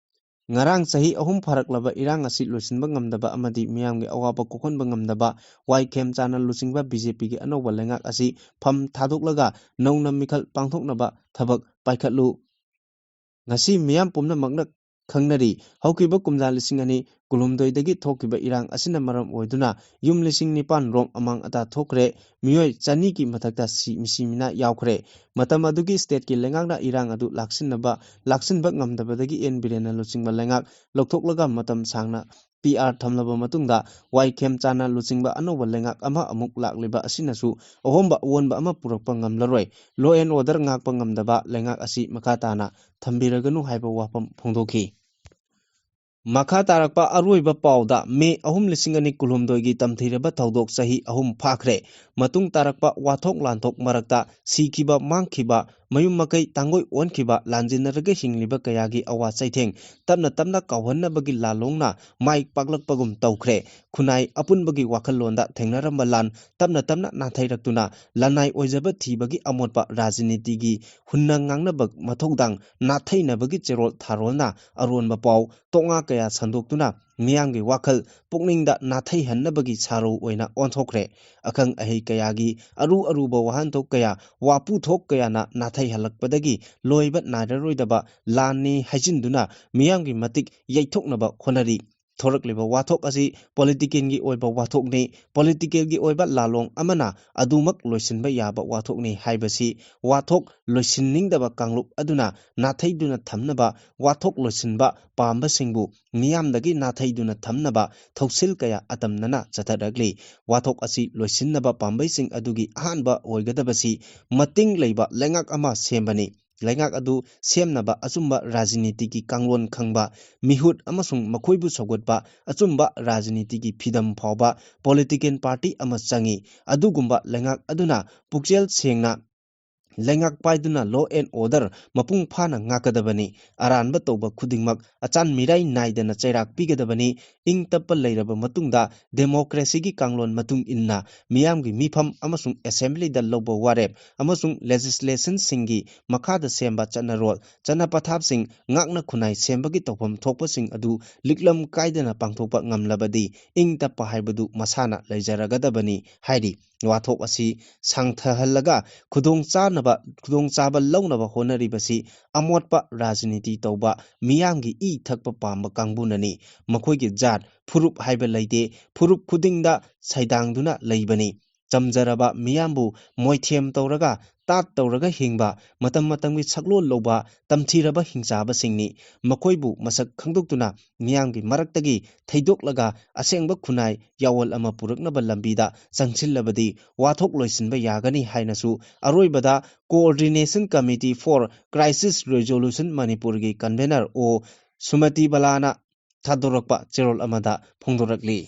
ꯉꯔꯥꯡ ꯆꯍꯤ ꯑꯍꯨꯝ ꯐꯥꯔꯛꯂꯕ ꯏꯔꯥꯡ ꯑꯁꯤ ꯂꯣꯏꯁꯤꯟꯕ ꯉꯝꯗꯕ ꯑꯃꯗꯤ ꯃꯤꯌꯥꯝꯒꯤ ꯑꯋꯥꯕ ꯀꯣꯛꯍꯟꯕ ꯉꯝꯗꯕ ꯋꯥꯏ ꯈꯦꯝꯆꯥꯟꯅ ꯂꯨꯆꯤꯡꯕ B J Pꯒꯤ ꯑꯅꯧꯕ ꯂꯩꯉꯥꯛ ꯑꯁꯤ ꯐꯝ ꯊꯥꯗꯣꯛꯂꯒ ꯅꯧꯅ ꯃꯤꯈꯜ ꯄꯥꯡꯊꯣꯛꯅꯕ ꯊꯕꯛ ꯄꯥꯏꯈꯠꯂꯨ꯫ ꯉꯁꯤ ꯃꯤꯌꯥꯝ ꯄꯨꯝꯅꯃꯛꯅ ꯈꯪꯅꯔꯤ, ꯍꯧꯈꯤꯕ ꯀꯨꯝꯖꯥ ꯂꯤꯁꯤꯡ ꯑꯅꯤ ꯀꯨꯟꯍꯨꯝꯗꯣꯏꯗꯒꯤ ꯊꯣꯛꯈꯤꯕ ꯏꯔꯥꯡ ꯑꯁꯤꯅ ꯃꯔꯝ ꯑꯣꯏꯗꯨꯅ ꯌꯨꯝ ꯂꯤꯁꯤꯡ ꯅꯤꯄꯥꯟ ꯔꯣꯝ ꯑꯃꯥꯡ ꯑꯇꯥ ꯊꯣꯛꯈ꯭ꯔꯦ, ꯃꯤꯑꯣꯏ ꯆꯅꯤꯒꯤ ꯃꯊꯛꯇ ꯁꯤ, ꯃꯤꯁꯤ ꯃꯤꯅꯥ ꯌꯥꯎꯈ꯭ꯔꯦ꯫ ꯃꯇꯝ ꯑꯗꯨꯒꯤ stateꯀꯤ ꯂꯩꯉꯥꯛꯅ ꯏꯔꯥꯡ ꯑꯗꯨ ꯂꯥꯛꯁꯤꯟꯅꯕ, ꯂꯥꯛꯁꯤꯟꯕ ꯉꯝꯗꯕꯗꯒꯤ N ꯕꯤꯔꯦꯟꯅ ꯂꯨꯆꯤꯡꯕ ꯂꯩꯉꯥꯛ ꯂꯧꯊꯣꯛꯂꯒ ꯃꯇꯝ ꯁꯥꯡꯅ P R ꯊꯝꯂꯕ ꯃꯇꯨꯡꯗ ꯋꯥꯏ ꯈꯦꯝꯆꯥꯟꯅ ꯂꯨꯆꯤꯡꯕ ꯑꯅꯧꯕ ꯂꯩꯉꯥꯛ ꯑꯃ ꯑꯃꯨꯛ ꯂꯥꯛꯂꯤꯕ ꯑꯁꯤꯅꯁꯨ ꯑꯍꯣꯡꯕ ꯑꯑꯣꯟꯕ ꯑꯃ ꯄꯨꯔꯛꯄ ꯉꯝꯂꯔꯣꯏ꯫ Law and order ꯉꯥꯛꯄ ꯉꯝꯗꯕ ꯂꯩꯉꯥꯛ ꯑꯁꯤ ꯃꯈꯥ ꯇꯥꯅ ꯊꯝꯕꯤꯔꯒꯅꯨ ꯍꯥꯏꯕ ꯋꯥꯐꯝ ꯐꯣꯡꯗꯣꯛꯈꯤ꯫ ꯃꯈꯥ ꯇꯥꯔꯛꯄ ꯑꯔꯣꯏꯕ ꯄꯥꯎꯗ ꯃꯦ ꯑꯍꯨꯝ, ꯂꯤꯁꯤꯡ ꯑꯅꯤ ꯀꯨꯟꯍꯨꯝꯗꯣꯏꯒꯤ ꯇꯝꯊꯤꯔꯕ ꯊꯧꯗꯣꯛ ꯆꯍꯤ ꯑꯍꯨꯝ ꯐꯥꯈ꯭ꯔꯦ꯫ ꯃꯇꯨꯡ ꯇꯥꯔꯛꯄ ꯋꯥꯊꯣꯛ ꯂꯥꯟꯊꯣꯛ ꯃꯔꯛꯇ ꯁꯤꯈꯤꯕ, ꯃꯥꯡꯈꯤꯕ, ꯃꯌꯨꯝ ꯃꯀꯩ ꯇꯥꯡꯒꯣꯏ ꯑꯣꯟꯈꯤꯕ, ꯂꯥꯟꯖꯦꯟꯅꯔꯒ ꯍꯤꯡꯂꯤꯕ ꯀꯌꯥꯒꯤ ꯑꯋꯥ ꯆꯩꯊꯦꯡ ꯇꯞꯅ ꯇꯞꯅ ꯀꯥꯎꯍꯟꯅꯕꯒꯤ ꯂꯥꯂꯣꯡꯅ ꯃꯥꯏ ꯄꯥꯛꯂꯛꯄꯒꯨꯝ ꯇꯧꯈ꯭ꯔꯦ꯫ ꯈꯨꯟꯅꯥꯏ ꯑꯄꯨꯟꯕꯒꯤ ꯋꯥꯈꯜꯂꯣꯟꯗ ꯊꯦꯡꯅꯔꯝꯕ ꯂꯥꯟ ꯇꯞꯅ ꯇꯞꯅ ꯅꯥꯊꯩꯔꯛꯇꯨꯅ ꯂꯅꯥꯏ ꯑꯣꯏꯖꯕ ꯊꯤꯕꯒꯤ ꯑꯃꯣꯠꯄ ꯔꯥꯖꯅꯤꯇꯤꯒꯤ ꯍꯨꯟꯅ ꯉꯥꯡꯅꯕ ꯃꯊꯧꯗꯥꯡ ꯅꯥꯊꯩꯅꯕꯒꯤ ꯆꯦꯔꯣꯜ ꯊꯥꯔꯣꯜꯅ ꯑꯔꯣꯟꯕ ꯄꯥꯎ ꯇꯣꯉꯥ ꯀꯌꯥ ꯁꯟꯗꯣꯛꯇꯨꯅ ꯃꯤꯌꯥꯝꯒꯤ ꯋꯥꯈꯜ ꯄꯨꯛꯅꯤꯡꯗ ꯅꯥꯊꯩꯍꯟꯅꯕꯒꯤ ꯁꯥꯔꯧ ꯑꯣꯏꯅ ꯑꯣꯟꯊꯣꯛꯈ꯭ꯔꯦ꯫ ꯑꯈꯪ ꯑꯍꯩ ꯀꯌꯥꯒꯤ ꯑꯔꯨ ꯑꯔꯨꯕ ꯋꯥꯍꯟꯊꯣꯛ ꯀꯌꯥ, ꯋꯥꯄꯨꯊꯣꯛ ꯀꯌꯥꯅ ꯅꯥꯊꯩꯍꯜꯂꯛꯄꯗꯒꯤ ꯂꯣꯏꯕ ꯅꯥꯏꯔꯔꯣꯏꯗꯕ ꯂꯥꯟꯅꯤ ꯍꯥꯏꯖꯤꯟꯗꯨꯅ ꯃꯤꯌꯥꯝꯒꯤ ꯃꯇꯤꯛ ꯌꯩꯊꯣꯛꯅꯕ ꯍꯣꯠꯅꯔꯤ꯫ ꯊꯣꯔꯛꯂꯤꯕ ꯋꯥꯊꯣꯛ ꯑꯁꯤ ꯄꯣꯂꯤꯇꯤꯀꯦꯜꯒꯤ ꯑꯣꯏꯕ ꯋꯥꯊꯣꯛꯅꯤ꯫ ꯄꯣꯂꯤꯇꯤꯀꯦꯜꯒꯤ ꯑꯣꯏꯕ ꯂꯥꯂꯣꯡ ꯑꯃꯅ ꯑꯗꯨꯃꯛ ꯂꯣꯏꯁꯤꯟꯕ ꯌꯥꯕ ꯋꯥꯊꯣꯛꯅꯤ ꯍꯥꯏꯕꯁꯤ ꯋꯥꯊꯣꯛ ꯂꯣꯏꯁꯤꯟꯅꯤꯡꯗꯕ ꯀꯥꯡꯂꯨꯞ ꯑꯗꯨꯅ ꯅꯥꯊꯩꯗꯨꯅ ꯊꯝꯅꯕ, ꯋꯥꯊꯣꯛ ꯂꯣꯏꯁꯤꯟꯕ ꯄꯥꯝꯕꯁꯤꯡꯕꯨ ꯃꯤꯌꯥꯝꯗꯒꯤ ꯅꯥꯊꯩꯗꯨꯅ ꯊꯝꯅꯕ ꯊꯧꯁꯤꯜ ꯀꯌꯥ ꯑꯇꯝꯅꯅ ꯆꯠꯊꯔꯛꯂꯤ꯫ ꯋꯥꯊꯣꯛ ꯑꯁꯤ ꯂꯣꯏꯁꯤꯟꯅꯕ ꯄꯥꯝꯕꯩꯁꯤꯡ ꯑꯗꯨꯒꯤ ꯑꯍꯥꯟꯕ ꯑꯣꯏꯒꯗꯕꯁꯤ ꯃꯇꯤꯡ ꯂꯩꯕ ꯂꯩꯉꯥꯛ ꯑꯃ ꯁꯦꯝꯕꯅꯤ꯫ ꯂꯩꯉꯥꯛ ꯑꯗꯨ ꯁꯦꯝꯅꯕ ꯑꯆꯨꯝꯕ ꯔꯥꯖꯅꯤꯇꯤꯒꯤ ꯀꯥꯡꯂꯣꯟ ꯈꯪꯕ ꯃꯤꯍꯨꯠ ꯑꯃꯁꯨꯡ ꯃꯈꯣꯏꯕꯨ ꯁꯧꯒꯠꯄ ꯑꯆꯨꯝꯕ ꯔꯥꯖꯅꯤꯇꯤꯒꯤ ꯐꯤꯗꯝ ꯐꯥꯎꯕ ꯄꯣꯂꯤꯇꯤꯀꯦꯜ ꯄꯥꯔꯇꯤ ꯑꯃ ꯆꯪꯏ꯫ ꯑꯗꯨꯒꯨꯝꯕ ꯂꯩꯉꯥꯛ ꯑꯗꯨꯅ ꯄꯨꯛꯆꯦꯜ ꯁꯦꯡꯅ ꯂꯩꯉꯥꯛ ꯄꯥꯏꯗꯨꯅ law and order ꯃꯄꯨꯡ ꯐꯥꯅ ꯉꯥꯛꯀꯗꯕꯅꯤ꯫ ꯑꯔꯥꯟꯕ ꯇꯧꯕ ꯈꯨꯗꯤꯡꯃꯛ ꯑꯆꯥꯟ ꯃꯤꯔꯥꯏ ꯅꯥꯏꯗꯅ ꯆꯩꯔꯥꯛ ꯄꯤꯒꯗꯕꯅꯤ꯫ ꯏꯪ ꯇꯞꯄ ꯂꯩꯔꯕ ꯃꯇꯨꯡꯗ democracyꯒꯤ ꯀꯥꯡꯂꯣꯟ ꯃꯇꯨꯡ ꯏꯟꯅ ꯃꯤꯌꯥꯝꯒꯤ ꯃꯤꯐꯝ ꯑꯃꯁꯨꯡ assemblyꯗ ꯂꯧꯕ ꯋꯥꯔꯦꯞ ꯑꯃꯁꯨꯡ legislationꯁꯤꯡꯒꯤ ꯃꯈꯥꯗ ꯁꯦꯝꯕ ꯆꯠꯅꯔꯣꯜ, ꯆꯠꯅ ꯄꯊꯥꯞꯁꯤꯡ ꯉꯥꯛꯅ ꯈꯨꯟꯅꯥꯏ ꯁꯦꯝꯕꯒꯤ ꯇꯧꯐꯝ ꯊꯣꯛꯄꯁꯤꯡ ꯑꯗꯨ ꯂꯤꯛꯂꯝ ꯀꯥꯏꯗꯅ ꯄꯥꯡꯊꯣꯛꯄ ꯉꯝꯂꯕꯗꯤ ꯏꯪ ꯇꯞꯄ ꯍꯥꯏꯕꯗꯨ ꯃꯁꯥꯅ ꯂꯩꯖꯔꯒꯗꯕꯅꯤ ꯍꯥꯏꯔꯤ꯫ ꯋꯥꯊꯣꯛ ꯑꯁꯤ ꯁꯥꯡꯊꯍꯜꯂꯒ ꯈꯨꯗꯣꯡ ꯆꯥꯅꯕ, ꯈꯨꯗꯣꯡꯆꯥꯕ ꯂꯧꯅꯕ ꯍꯣꯠꯅꯔꯤꯕꯁꯤ ꯑꯃꯣꯠꯄ ꯔꯥꯖꯅꯤꯇꯤ ꯇꯧꯕ ꯃꯤꯌꯥꯝꯒꯤ ꯏ ꯊꯛꯄ ꯄꯥꯝꯕ ꯀꯥꯡꯕꯨꯅꯅꯤ꯫ ꯃꯈꯣꯏꯒꯤ ꯖꯥꯠ, ꯐꯨꯔꯨꯞ ꯍꯥꯏꯕ ꯂꯩꯇꯦ꯫ ꯐꯨꯔꯨꯞ ꯈꯨꯗꯤꯡꯗ ꯁꯩꯗꯥꯡꯗꯨꯅ ꯂꯩꯕꯅꯤ꯫ ꯆꯝꯖꯔꯕ ꯃꯤꯌꯥꯝꯕꯨ ꯃꯣꯏꯊꯦꯝ ꯇꯧꯔꯒ, ꯇꯥꯠ ꯇꯧꯔꯒ ꯍꯤꯡꯕ, ꯃꯇꯝ ꯃꯇꯝꯒꯤ ꯁꯛꯂꯣꯟ ꯂꯧꯕ, ꯇꯝꯊꯤꯔꯕ ꯍꯤꯡꯆꯥꯕꯁꯤꯡꯅꯤ꯫ ꯃꯈꯣꯏꯕꯨ ꯃꯁꯛ ꯈꯪꯗꯣꯛꯇꯨꯅ ꯃꯤꯌꯥꯝꯒꯤ ꯃꯔꯛꯇꯒꯤ ꯊꯩꯗꯣꯛꯂꯒ ꯑꯁꯦꯡꯕ ꯈꯨꯟꯅꯥꯏ ꯌꯥꯑꯣꯜ ꯑꯃ ꯄꯨꯔꯛꯅꯕ ꯂꯝꯕꯤꯗ ꯆꯪꯁꯤꯜꯂꯕꯗꯤ ꯋꯥꯊꯣꯛ ꯂꯣꯏꯁꯤꯟꯕ ꯌꯥꯒꯅꯤ ꯍꯥꯏꯅꯁꯨ ꯑꯔꯣꯏꯕꯗ Coordination Committee for Crisis Resolution ꯃꯅꯤꯄꯨꯔꯒꯤ convener ꯑꯣ ꯁꯨꯃꯇꯤ ꯕꯂꯥꯅ ꯊꯥꯗꯣꯔꯛꯄ ꯆꯦꯔꯣꯜ ꯑꯃꯗ ꯐꯣꯡꯗꯣꯔꯛꯂꯤ꯫